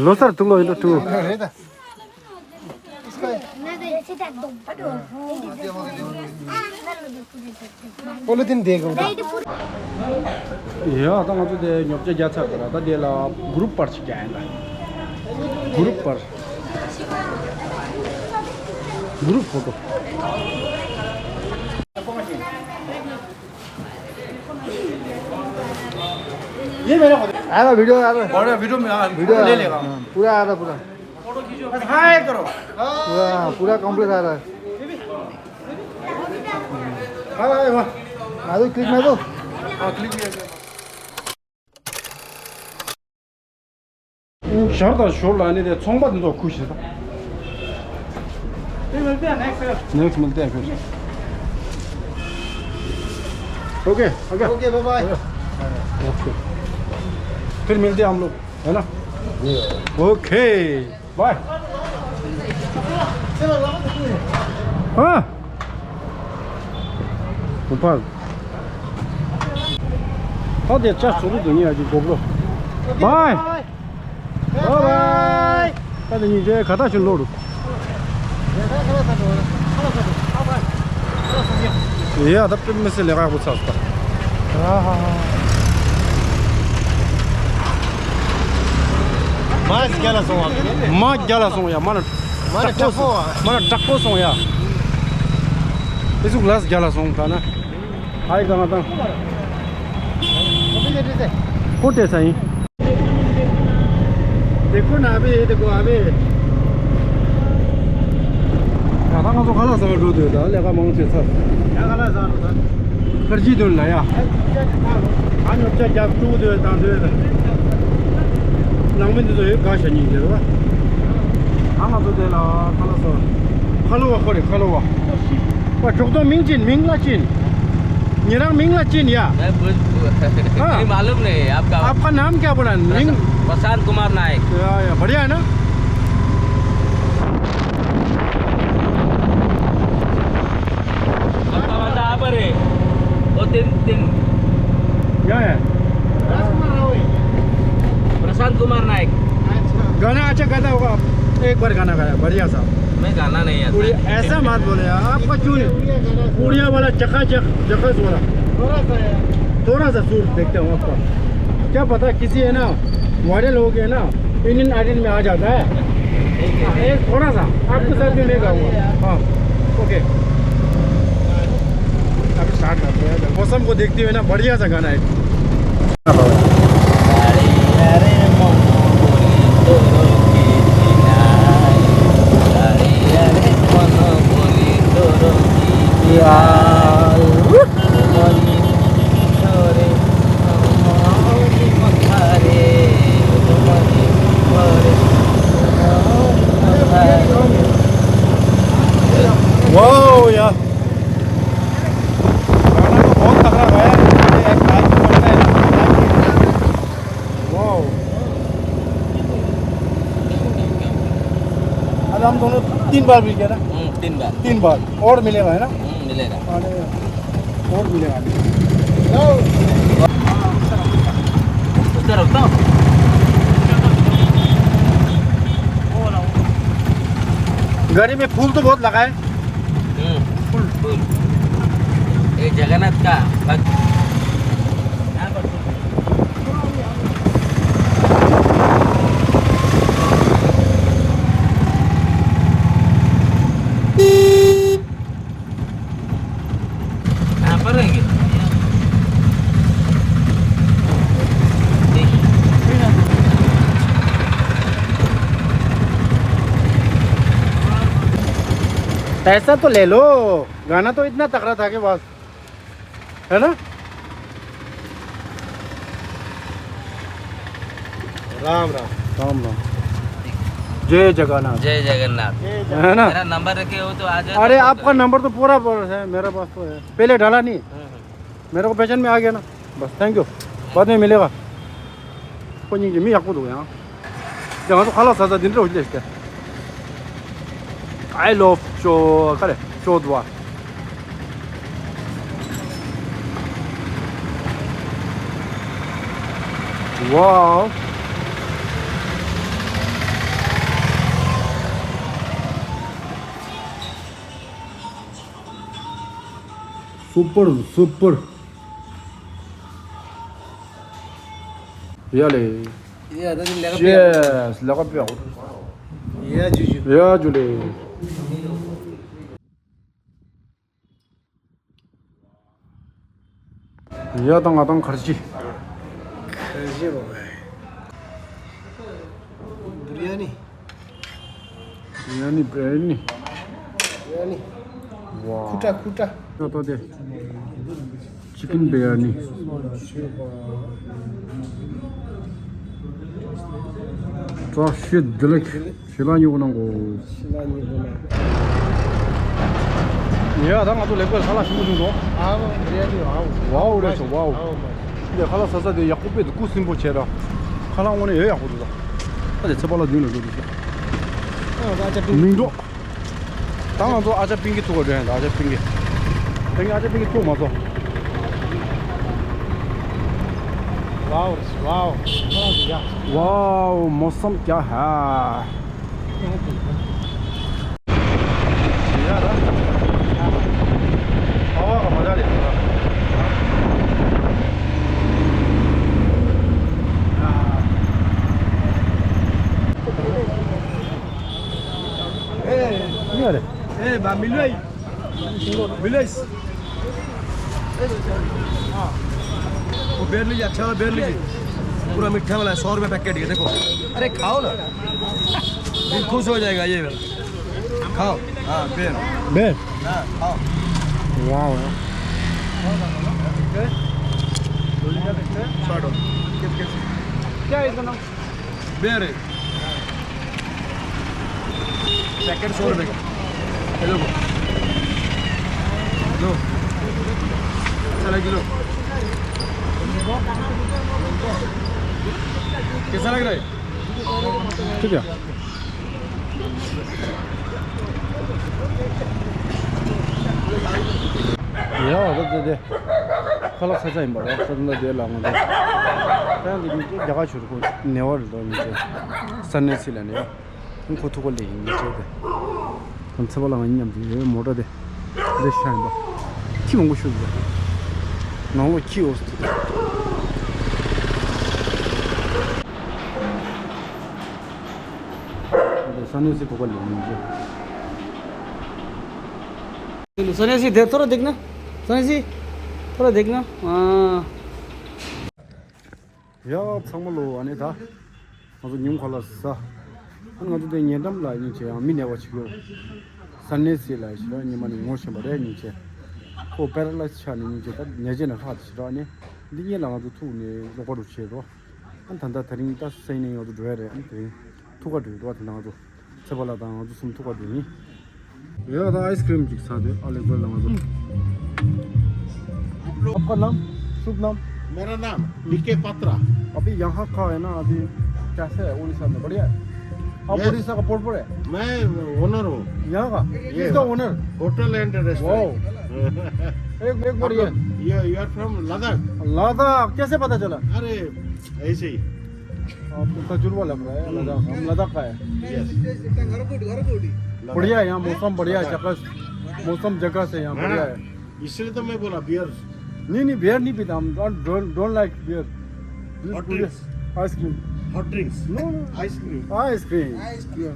ལོ་སར་དུག་ལོག་ཡིན་འགྲོ་ཐུ། རེད་ད། པོ་ལི་ཐིན་དེ་གང་ད། ཡ་ད་ང་ཚོ་དེ་ཉོ་ཆ་རྒྱག་ཚར་ད་ར། ད་དེ་ལ་གུ་རུབ་པར་ཞིག་རྒྱག་ཡིན་ད། གུ་རུབ་པར། གུ་རུབ་ཕོ་ཊོ། ये मेरा आ रहा, वीडियो आ रहा। बड़ा वीडियो में आ, वीडियो ले लेगा। हाँ, पूरा आ रहा, पूरा। बस हाय करो। पूरा, पूरा कंप्लीट आ रहा है। हाय, हाय, वाह। मारो, क्लिक मारो। हाँ, क्लिक किया। ཞར་དང་ཞོར་ལ་ནི་དེ་ཚོང་པ་དེ་ཚོ་ཁུ་ཞེས་དང་། नेक्स्ट मिलते हैं फिर। Okay, okay. Okay, bye bye. Okay. फिर मिलते हैं हम लोग, है ना? Okay, bye. हाँ। ཕར། ད་དེ་ཅག་ཚུར་རུ་འདུག་ཉེ་ཡ་གི་གོ་པྲོ། བའི། བའི་བའི། ད་དེ་ཉིན་དེ་ག་ད་ཞིག་ལོ་རུ། ཡ་ད་དཔེ་མི་སྲིད་ལས་ཀ་ཡག་པོ་ཚར་སོང་ད། མ་རྒྱ་ལ་སོང་བ། མ་རྒྱ་ལ་སོང་ཡ། མ་ན་མ་ན་དྲག་པོ་སོང་། མ་ན་དྲག་པོ་སོང་ཡ། དེ་ཚོ་ལས་རྒྱ་ལ་སོང་ད་ན། ཨའི་གང་དང་། ཁོ་སྤྲད་ས་ཡིན། དེ་ཁོ་ན་བེ་དེ་ཁོ་ཨ་བེ། ད་ང་ཚོ་ཁ་ལག་ཟ་བར་འགྲོ་དུས་ད་ལས་ཀ་མང་ཆེ་ཚར། ཡ་ཁ་ལག་ཟ་འགྲོ་ད། ཁར་ཇི་དོན་ལ་ཡ། ཨ་ཉོ་ཆ་རྒྱབ་བཅུག་དུས་དང་དུས་དང་། ནང་མི་འདི་ཚོ་ཡོད་ག་ཤ་ཉིན་དེ་རུ་བ། ཨ་ང་ཚོ་དེ་ལ་ཁ་ལག་ཟ། ཁ་ལོ་བ་ཁོ་རེ་ཁ་ལོ་བ། བ་གྲོགས་ཏོ་མིང་ཅིན་མིང་ལ་ཅིན། ཉེ་རང་མིང་ལ་ཅིན་ཡ། मैं भोज-, हाँ। नहीं मालूम नहीं आपका। आपका नाम क्या बोला? मिंग? प्रशांत कुमार नायक। या, या, बढ़िया है ना? आपका बंदा यहाँ पर है। वो तीन, तीन। क्या है? प्रशांत कुमार नायक। गाना अच्छा गाता होगा, एक बार गाना गाया, बढ़िया सा। मैं गाना नहीं आता। उड़िया, ऐसा मत बोले यार, आपका क्यों नहीं? उड़िया वाला चकाचक, जकास वाला। थोड़ा सा यार। थोड़ा सा सुर देखते हो आपका। क्या पता किसी है ना, वायरल हो गया ना, इंडियन आइडल में आ जाता है। ठीक है। एक थोड़ा सा, आपके साथ में मैं गाऊंगा। हाँ, ओके। अभी स्टार्ट करते हैं। मौसम को देखते हुए ना, बढ़िया सा गाना है। वाओ यार, गाना तो बहुत तगड़ा गाया है। हम दोनों तीन बार भी गया ना? हम्म, तीन बार। तीन बार और मिलेगा, है ना? हम्म, मिलेगा। अरे, और मिलेगा। उसको रखता हूँ। गाड़ी में फूल तो बहुत लगा है। हम्म, फूल। फूल। ये जगन्नाथ का भक्त। यहाँ पर फूल। यहाँ पर रहेंगे। पैसा तो ले लो, गाना तो इतना तगड़ा था कि बस। है ना? राम राम। राम राम। जय जगन्नाथ। जय जगन्नाथ। है ना? मेरा नंबर रखे हो तो आ जाओ, अरे, आपका नंबर तो पूरा पूरा है, मेरे पास तो है, पहले डाला नहीं। हम्म, हम्म। मेरे को पहचान में आ गया ना, बस, थैंक यू। बाद में मिलेगा। ཁོ་སྙིང་རྗེ། མི་ཡག་པོ་འདུག་ཡང་། ཡང་ང་ཚོ་ཁ་ལག་ཟ་ས་འདི་འདྲ་བོ་ཞིག་ལས་ཤི། I love Cho- ག་རེ། Chodwa. Wow. Super, super. ཡ་ལེ། ཡ་ད་ནི་ལས་ཀ་ཡེ་སི། ལས་ཀ་སྤེལ་ཡག་པོ། ཡ་ཇུ་ཇུ། ཡ་ཇུ་ལེ། ཡ་ད་ང་དང་གར་ཅི། གར་ཅི་བ། བི་རི་ཡ་ནི། བི་རི་ཡ་ནི། བི་རི་ཡ་ནི། བི་རི་ཡ་ནི། ཝའོ། ཁུ་ཏྲ་ཁུ་ཏྲ། ཡ་ཏོ་དེ། ཅི་ཀིན་བི་རི་ཡ་ནི། བཀྲ་ཤིས་བདེ་ལེགས། ཞི་ལ་ཉོ་གོ་ནང་གོ། ཞི་ལ་ཉོ་གོ་ནང་། ཡ་ད་ང་ཚོ་ལེགས་པོ་ཁ་ལག་ཞིམ་པོ་བྱུང་སོང་། ཨའོ་རེད་དེ། ཨའོ། ཝའོ་རེད་ཤོ་ཝའོ། ཨའོ་མ། འདི་ཁ་ལག་ཟ་ས་དེ་ཡག་པོ་དཔེ་འདུག་སྐུ་སིམ་པོ་བྱས་ར། ཁ་ལག་དངོས་གནས་ཡོད་ཡག་པོ་འདུག་ད། ཨ་དེ་ཚེ་པ་ལ་མདུན་ལ་འགྲོ་འདུག་ཤོ། ཨ་ད་ཨ་ཅག་པིང་། མིང་འགྲོ། ད་ང་ཚོ་ཨ་ཅག་པིང་གི་ཐུག་ག་འགྲོ་ཡང་། ད་ཨ་ཅག་པིང་གི། དེ་ངས་ཨ་ཅག་པིང་གི་ཐུག་མ་ཚོ། ཝའོ་ཝའོ། ཝའོ་མོ་སམ་ཀྱ་ཧ། ཨེ། མི་ཡ་རེད། ए, बा, मिलो है? मिलो है? हाँ। वो बेर लीजिए, अच्छा वाला बेर लीजिए। पूरा मीठा वाला है, सौ रुपये पैकेट है, देखो। अरे, खाओ ना। दिल खुश हो जाएगा ये वाला। खाओ। हाँ, बेर। बेर? हाँ, खाओ। वाह, वाह। छोड़ो। क्या है इसका नाम? बेर है। पैकेट सौ रुपए का। हेलो। लो। अच्छा लगा, लो। कैसा लग रहा है? ठीक है। ཡ་ད་དེ་དེ། ཁ་ལག་ས་ཆ་ཡིན་པ་རེད། ས་ཆ་འདི་ལ་ང་ཚོ། ད་འདི་མི་ཚེ་རྒྱ་གར་ཆུ་རུ་ཁོ་ནེ་བར་འགྲོ་མི་ཚེ། ས་གནས་སི་ལ་ནེ་བར། ཁོ་ཐུག་པ་ལས་ཡིན་མི་ཚེ་དེ། ཁོང་ཚེ་པ་ལ་ང་མཉམ་དུ་ཡོད་མོ་ཊ་དེ། འདི་ཤ་ཡིན་པ། ཁྱི་མང་པོ་ཤུགས་དགོས། ནང་ལོགས་ཁྱི་འོ་སི་ཐུག་ས་གནས་སི་ཐུག་པ་ལས་ཡིན་མི་ཚེ། सन्यासी, देख, थोड़ा देखना। सन्यासी, थोड़ा देखना। हाँ। ཡ་ཚང་མ་ལོ། ཨ་ནི་ད་ང་ཚོ་ཉིན་གུང་ལ་ཟ། ཨ་ནི་ང་ཚོ་དེ་ཉེ་འགྲམ་ལ་ཡིན་ཆེ་ཡང་མི་ནད་པ་ཞིག་ཡོད། ས་གནས་སི་ལ་ཞེ་དྲག་ཉི་མ་ནས་ངོ་ཤེས་པ་རེད་ཉིན་ཆེ། ཁོ་པེ་ར་ལའི་སི་ཆགས་ནས་ཉིན་ཆེ་ད་ཉལ་ཆས་ནས་ལྷག་ཏུ་ཞེ་དྲག་ནས་འདི་གཉིས་ལ་ང་ཚོ་ཐུག་ནས་ལོག་པ་རུ་བྱས་རོགས། ཨ་ད་ལྟ་དེ་རིང་ད་སེང་ནས་ཡོད་དུ་འགྲོ་ཡ་རེད། ཨ་དེ་རིང་ཐུག་ག་འགྲོ་ཡོད་དོ། ཨ་དེ་ང་ཚོ་ཚེ་པ་ལ་དང་ང་ཚོ་གསུམ་ཐུག་ག་འགྲོ་ཡིན། ཡོད་ད་ཨའི་སི་ཀྲིམ་ཅིག་ཚ་དེ་ཨ་ལེགས་པར་ལ་ང་ཚོ། आपका नाम? शुभ नाम? मेरा नाम डीके पात्रा। अभी यहाँ का है ना, अभी कैसे है उड़ीसा में? बढ़िया है? आप यस। उड़ीसा का पोटपोरे? मैं ओनर हूँ। यहाँ का? ये इसका owner? Hotel and restaurant. Wow. एक, एक बार ये। आप लोग, you, you are from Ladakh? लद्दाख, कैसे पता चला? अरे, ऐसे ही। आपको तजुर्बा लग रहा है, हम्म। लद्दाख, हम लद्दाख का है। यस। बढ़िया है यहाँ, मौसम बढ़िया है, लद्दाख। जगह, मौसम जगह से यहाँ हाँ। बढ़िया है। इसलिए तो मैं बोला बियर। नहीं, नहीं, बियर नहीं पीता हम, don't, don't, don't like beer। Hot drinks। Ice cream. Hot drinks। No, no। Ice cream. Ice cream. Ice cream.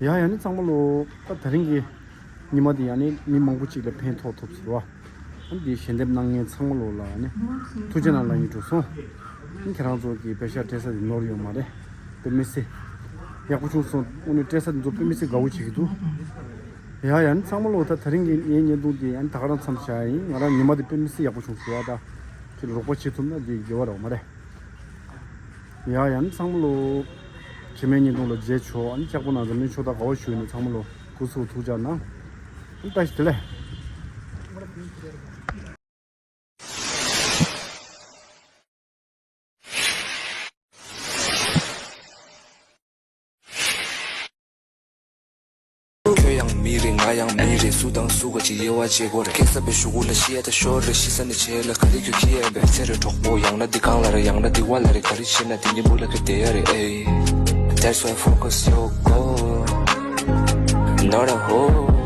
ཡ་ཡ་ནི་ཚང་མ་ལོ། ད་དེ་རིང་གི་ཉི་མ་འདི་ཡང་ནི་མི་མང་པོ་ཅིག་ལ་ཕན་ཐོགས་ཐུབ་ཟེར་བ། ཨ་ནི་འདི་ཞལ་འདེབས་གནང་མཁན་ཚང་མ་ལོ་ལ་ནི་ཐུགས་རྗེ་གནང་ལ་ཡིན་འགྲོ་སོང་། ཨ་ནི་ཁྱེད་རང་ཚོ་གི་པེ་ཤ་སྤྲད་ས་འདི་ནོར་ཡོད་མ་རེད། དཔེ་མི་སྲིད་ཡག་པོ་བྱུང་སོང་། ཨ་ནི་སྤྲད་ས་འདི་ཚོ་དཔེ་མི་སྲིད་དགའ་བོ་བྱེད་ཀྱི་འདུག་ཡ་ཡ་ནི་ཚང་མ་ལོ། ད་དེ་རིང་གི་ངའི་བརྙན་ཐུང་འདི་ཡང་ད་ག་རང་མཚམས་བཞག་ཡིན། ང་རང་ཉི་མ་འདི་དཔེ་མི་སྲིད་ཡག་པོ་བྱུང་སོང་བ། ད་ཁྱེད་རོགས་པ་བྱེད་ཐུབ་ན་འདི་དགེ་བ་རེད་མ་རེད། ཡ་ཡ་ནི་ཚང་མ་ལོ། རྗེས་མའི་བརྙན་ཐུང་ལ་མཇལ་ཆོག་ཨ་ནི་ལྕགས་པོ་ནང་འཛམ་གླིང་ཕྱོགས་མཐའ་དགའ་བ་ཞུ་ནས་ཚང་མ་ལོ་སྐུ་གཟུགས་ཐུགས་ཅག་གནང་། ཨ་ནི་བཀྲ་ཤིས་བདེ་ལེགས། ཁྱོད་ཡང་མི་རེད། ང་ཡང་མི་རེད། སུ་དང་སུ་ག་ཅིག་དབྱེ་བ་འབྱེད་དགོས་རེད། སྐྱེ་ས་པའི་གཞུག་གུ་ལ་ཤི་ཡ་ད་ཤོར་རེད། ཤི་ས་ནས་བྱས་ལ་ག་རེ་ཁྱོད་ཁྱི་ཡན་པས་ཚེ་རེད་གྲོགས་པོ། ཡང་ན་འདི་གང་ལ་རེད། ཡང་ན་འདི་བ་ལ་རེད། ག་རེ་བྱེད་ན་དེ་གཉིས་པོ་ལ་ག་བསྡད་ཡ་རེད། ཨེ། That's why focus your goal, not a hole.